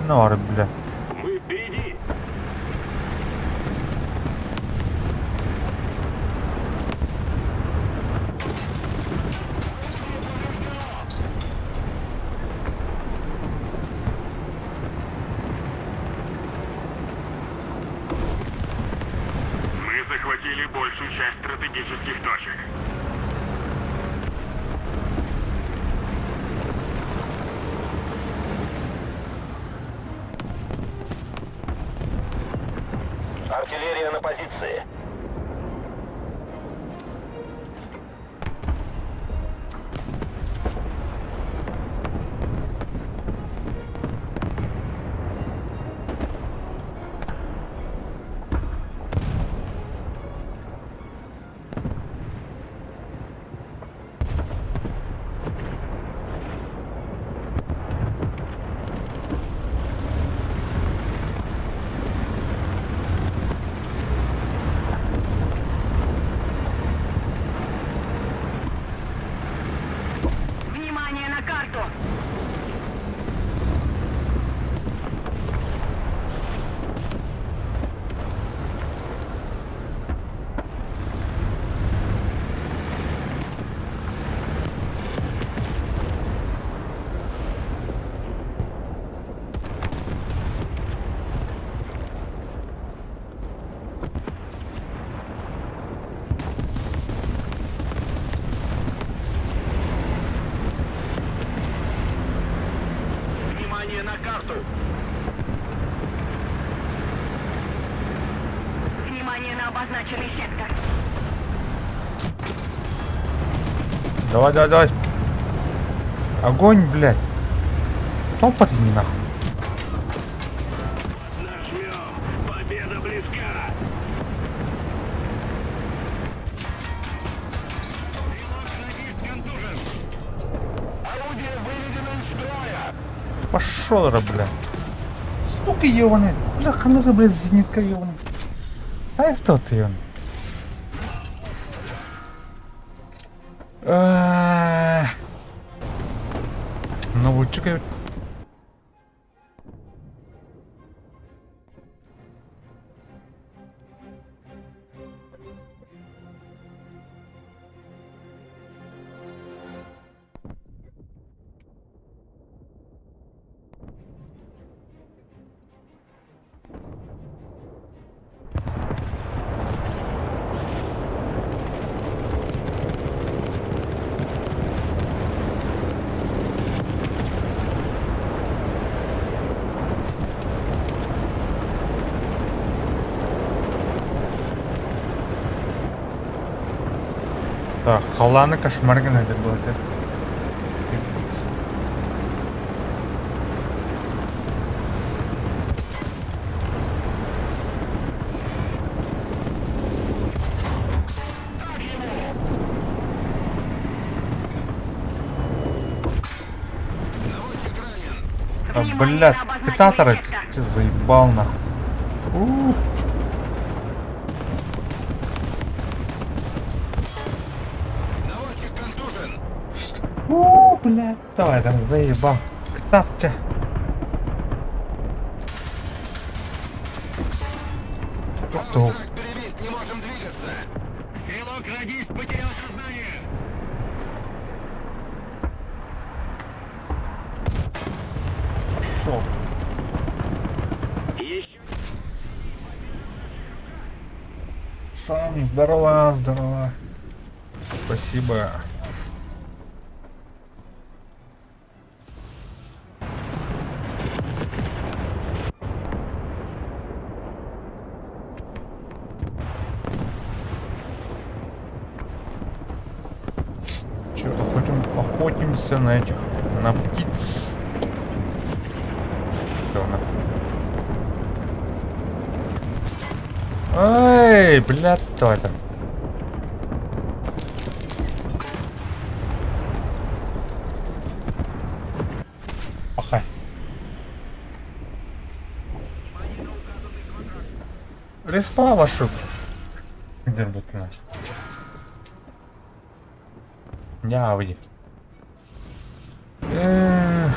Норы, блядь. Мы впереди. Мы захватили большую часть стратегических точек. Артиллерия на позиции. Внимание на карту! Внимание на карту! Внимание на обозначенный сектор. Давай, давай, давай. Огонь, блядь. Топот не нахуй. Нажмем! Победа близка! Стрелок-радист контужен! Орудие выведено из строя. Пошел, бля. Сука, ебаный. Бля, ханыры, бля, зенитка, ебаный. А что ты, ебаный? Ну, лучше Так, халаны кошмаргин это было. Наводчик ранен. А, Внимание блядь, на обозначенный диктаторы, сектор. ты заебал нахуй. Ух. Наводчик контужен. У, блядь, давай, там заебал. Кто тебя? Правый трак перебит, не можем двигаться. Стрелок-радист потерял сознание! Пошел. Еще Сам здорово, здорово. Спасибо. Че, охотим, охотимся на этих, на птиц. Всё, Эй, блядь, кто это? Респа вашу! Диэн бутунар. Ньаабый. Эх.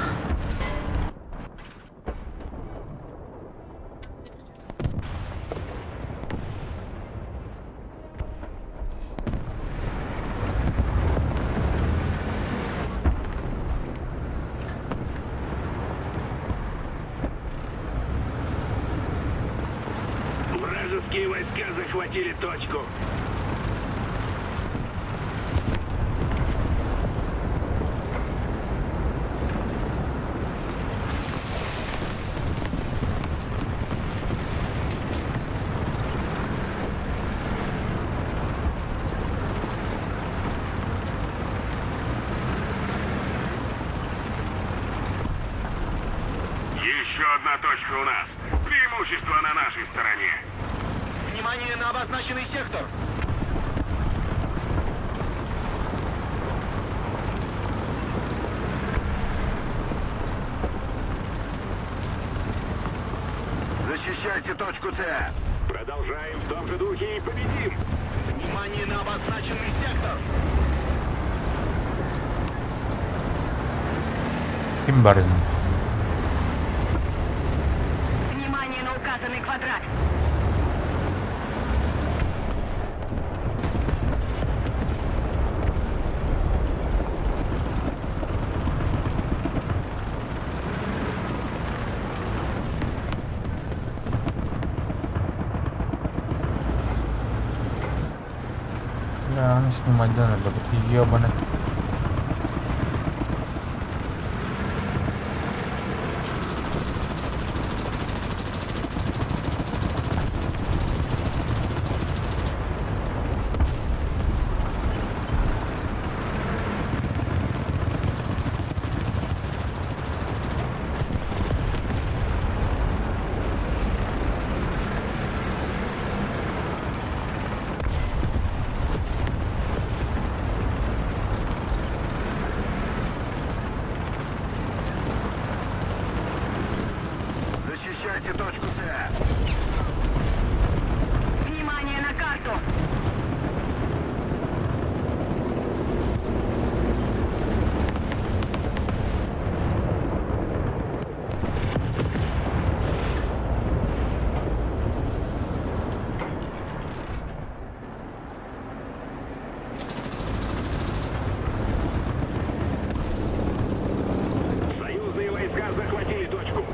Вражеские войска захватили точку. Еще одна точка у нас. Преимущество на нашей стороне. Внимание на обозначенный сектор! Защищайте точку С. Продолжаем в том же духе и победим. Внимание на обозначенный сектор! Ким барын? Внимание на указанный квадрат. Бля, аны снимать да надо, вот ебаный. Защищайте точку С. Внимание на карту. Союзные войска захватили точку.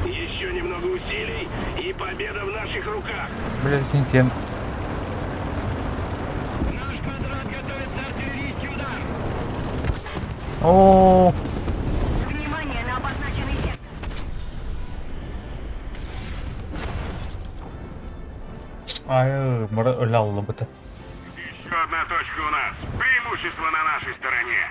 Еще немного усилий, и победа в наших руках. Блять, не тем. Наш квадрат готовится артиллерийский удар! О, Внимание на обозначенный сектор. ай, мара өлө быта. Еще одна точка у нас. Преимущество на нашей стороне.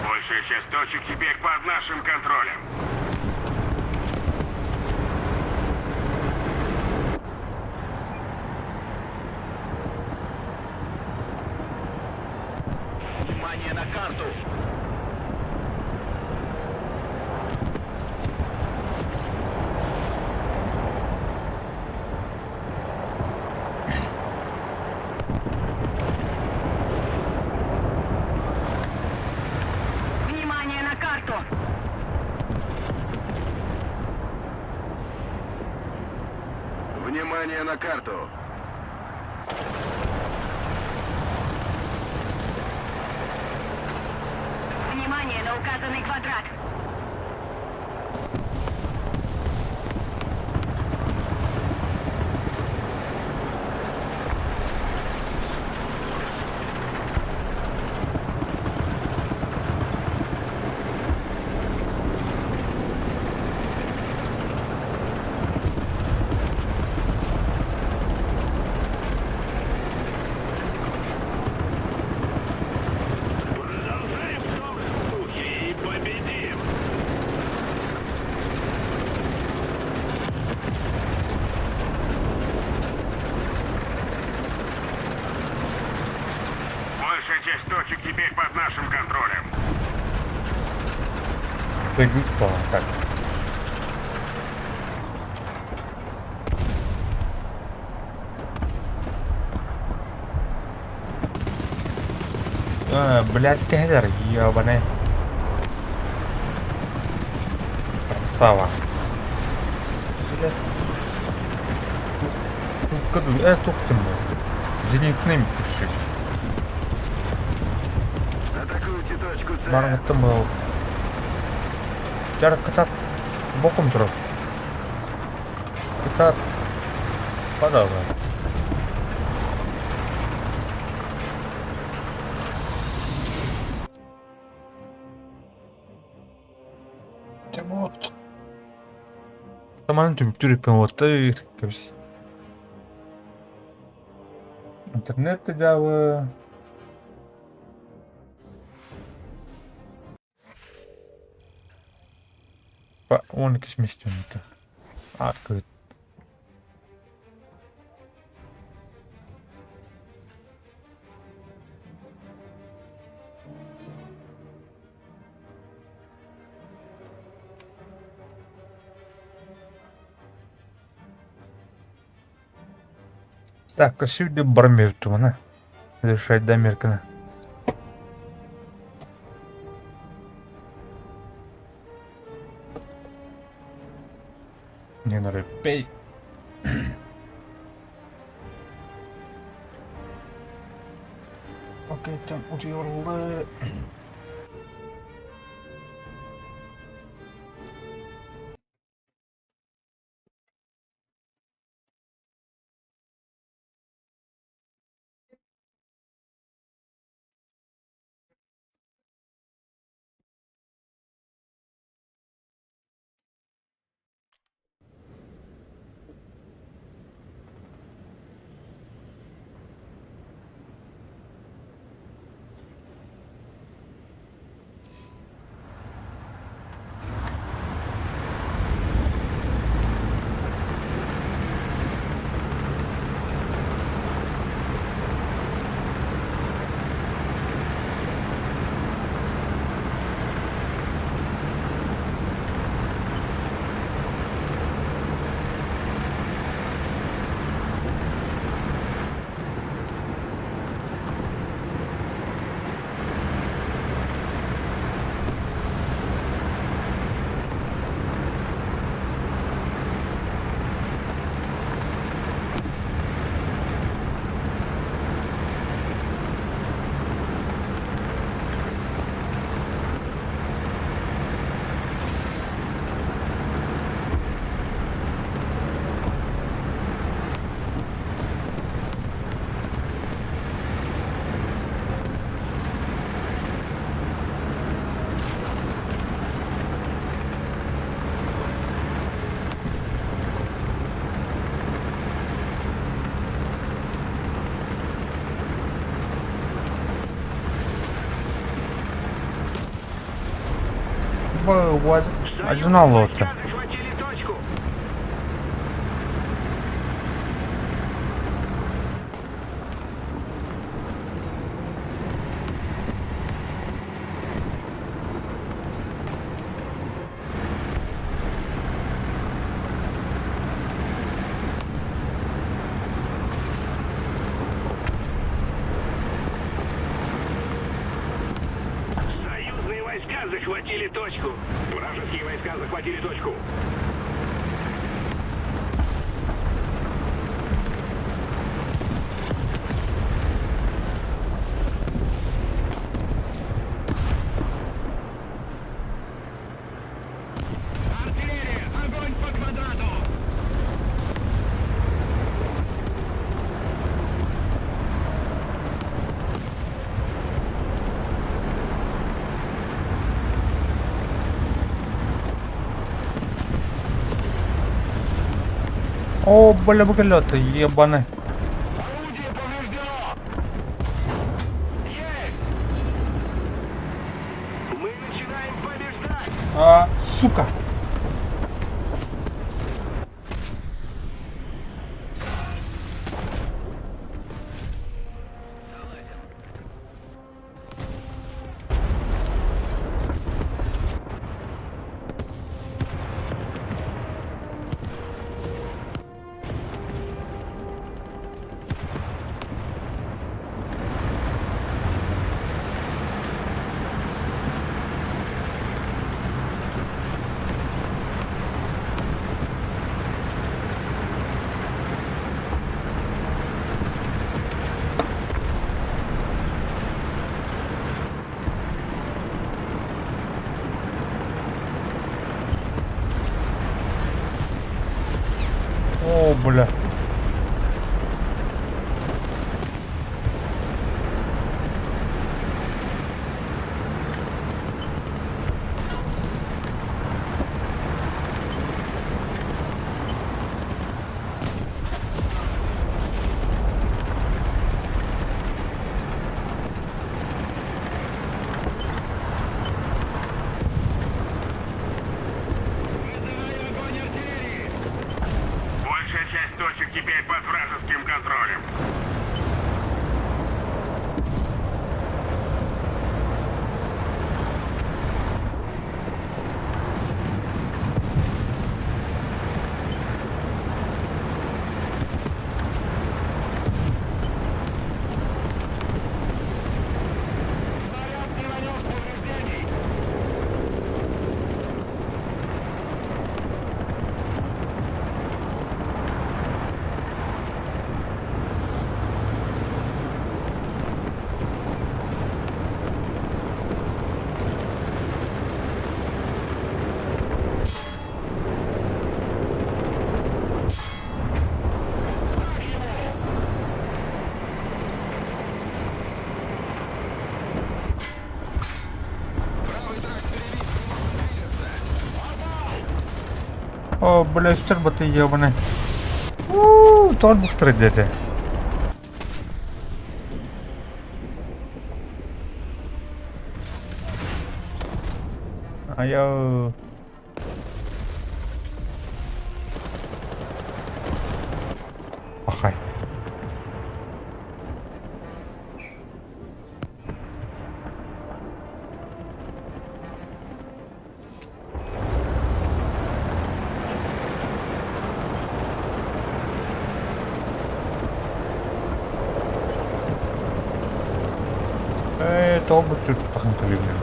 Большая часть точек теперь под нашим контролем. Внимание на карту! Внимание на карту. Внимание на карту. Внимание на указанный квадрат. Шесть точек теперь под нашим контролем. Кыайбыт буолан так. Э, блядь, кэһэлэр, ёбаный. Красава. Блядь. Э, тух ты мой. Зенитный пиши. Атакуйте точку С. Баргыттым был. Жар кытат боком турар. Кытат. Пожалуйста. Дьэ вот. Таман түмүктүүр үппүн уоттар кэбис. Интернет да дьаабы. 12 миэстэ Аат Так, сүүрдэ баран биэрбит Решать Американы. Не пей. Окей, там утуйулла. Ажиналота. Захватили точку. Союзные войска захватили точку. Вражеские войска захватили точку. Артиллерия, огонь по квадрату! О, бля, бля, ебаный. Орудие повреждено! Есть! Мы начинаем побеждать! А, сука. Бля. Большая часть точек теперь под вражеским контролем. Снаряд не нанес повреждений. Правый тракт перебит, не можем двигаться. О, бля, үстер баты ебаный. Ууу, тон бухтыр деді. Айо. Ахай. Э, тоғыз төрт тақым төлеймін.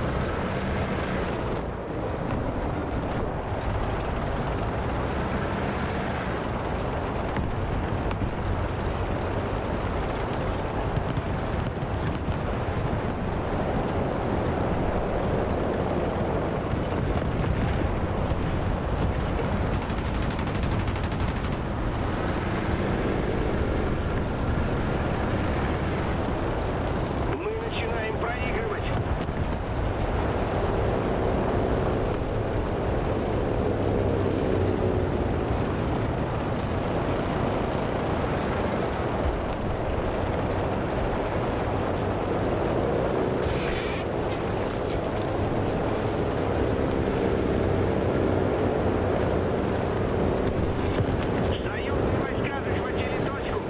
Мы начинаем проигрывать. Союзные войска захватили точку.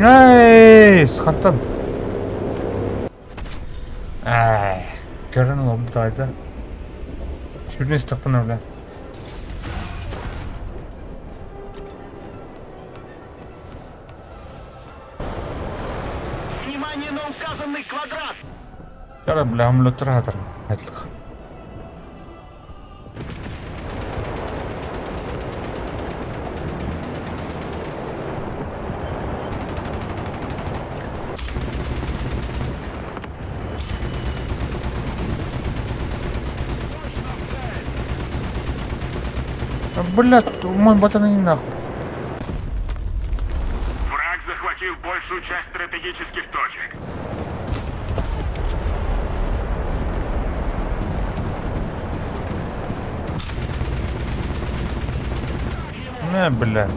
Эй, схантан. Ай, көрін ол бұтайды. Сүрнес тақпын өлі. Внимание на указанный квадрат! Тара, бля, амлөтір хатыр. Айтлық. Бля, мой батан не нахуй. Враг захватил большую часть стратегических точек. Не, бля.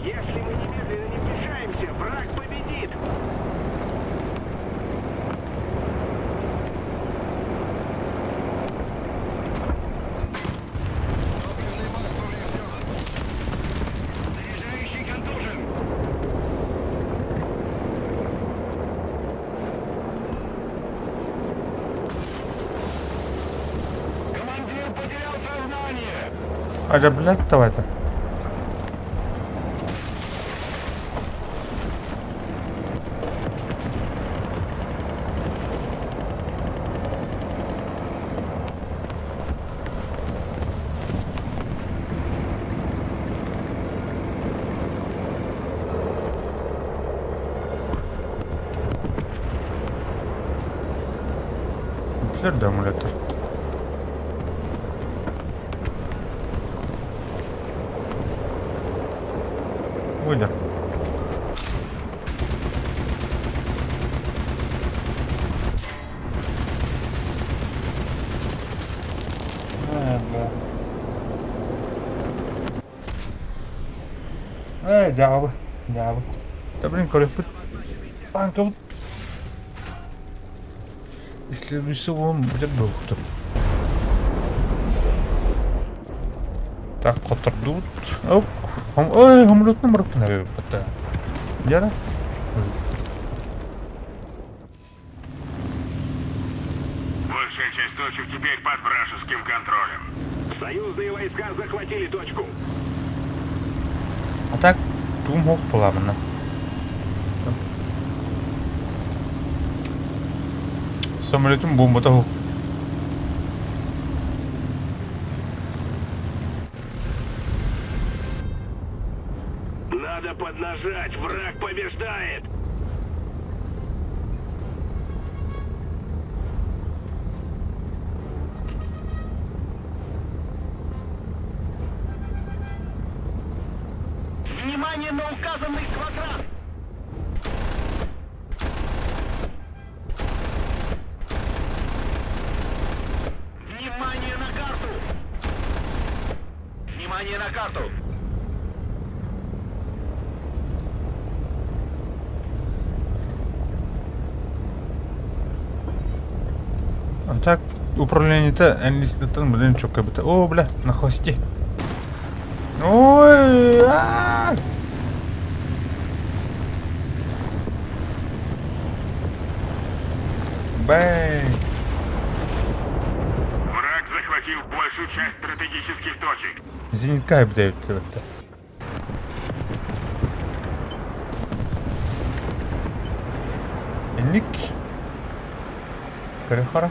Если мы немедленно не вмешаемся, враг победит! Ажа, блядь, давайте. Билэр да эмулятор. Выйдер. Э, бля. Э, дьаабы, дьаабы. Да блин, көрөппүт. Танкабыт. Исследующий он будет был. Так, хоттордубут. Оп. Ой, самолетный барыппын эбиппит. Дьэ Большая часть точек теперь под вражеским контролем. Союзные войска захватили точку. А так, тугум суох буолаабына. Самолетум буомбата суох. Надо поднажать, враг побеждает. Внимание на указанный квадрат! Внимание на карту! Внимание на карту! А так, управление-то энлистеттан блин чокка быта. О, бля, на хвосте. Ой, а! Бэнг. Враг захватил большую часть стратегических точек. Зенитка эбдәйт это. Ник. Көрөхара.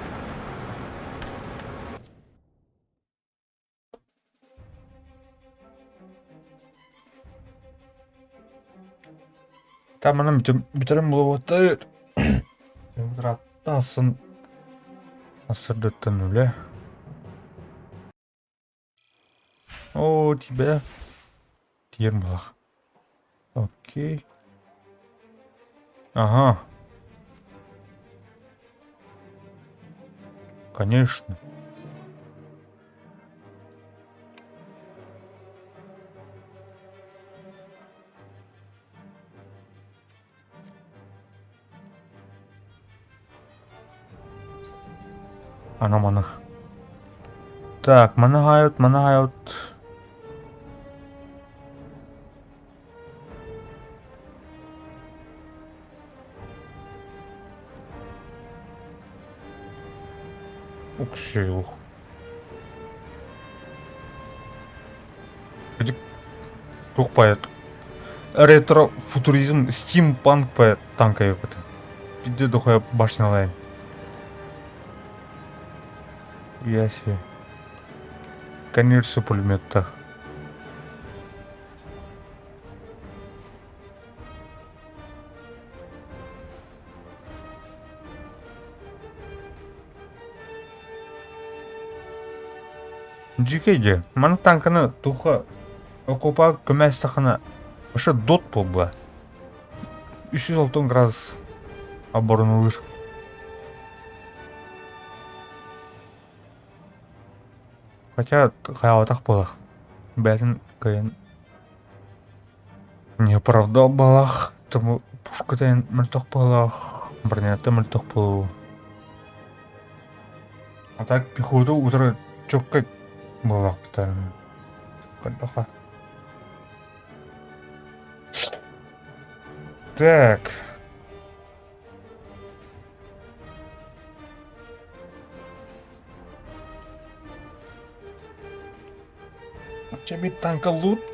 Там манан бүтэрэн буолуоттар. Таасын асырдыттан үлэ. О, тебя. Тиер булах. Окей. Ага. Конечно. Ана манах. Так, манагают, манагают. Уксух. Где тух поэт? Ретро-футуризм, стимпанк поэт танка это. Пиде дохуя башня лайн. Я себе. Конечно, пулеметтах. Дьикэй Маны танканы туха окопа көмәстахана вообще дот буолла. 360 градус оборонулыр. Хотя хайалатах буолах. Бэйэтин кыайан не оправдал балах, тому пушката мөлтөх буолах, бронята мөлтөх буолуу. А так пехоту утро чокка буолахтар. Хайдаха. Так. Чэ биир танка лут.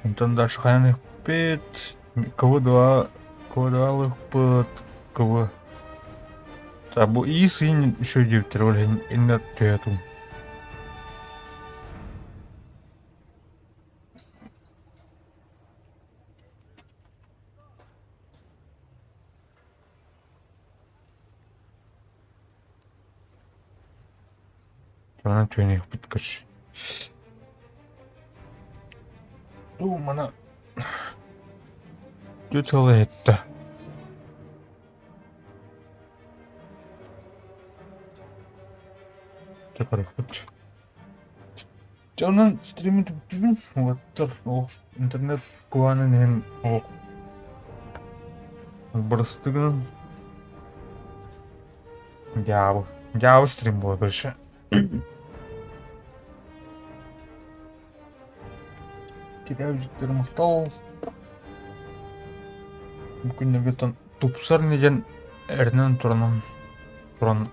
Онтон дальше хайан ыһпыт, КВ-2, КВ-2 ылыахпыт, КВ. Так, бу ис иин еще диэбиттэр, ол иһин иннэ түһэтум. Онон түһэниэхпит короче. Дуу мана түөрт сыл иһиттэ. Дьэ көрүөхпүт. Дьэ онон стримин түмүктүүбүн. Уолаттар ол интернет куһаҕанын иһин ол бырастыгынан дьаабы дьаабы стрим буола короче. Китэбиттерим устал бу күннэргэ тупсар ини диэн эрэнэн туранан туран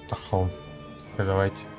таххабын. Давайте.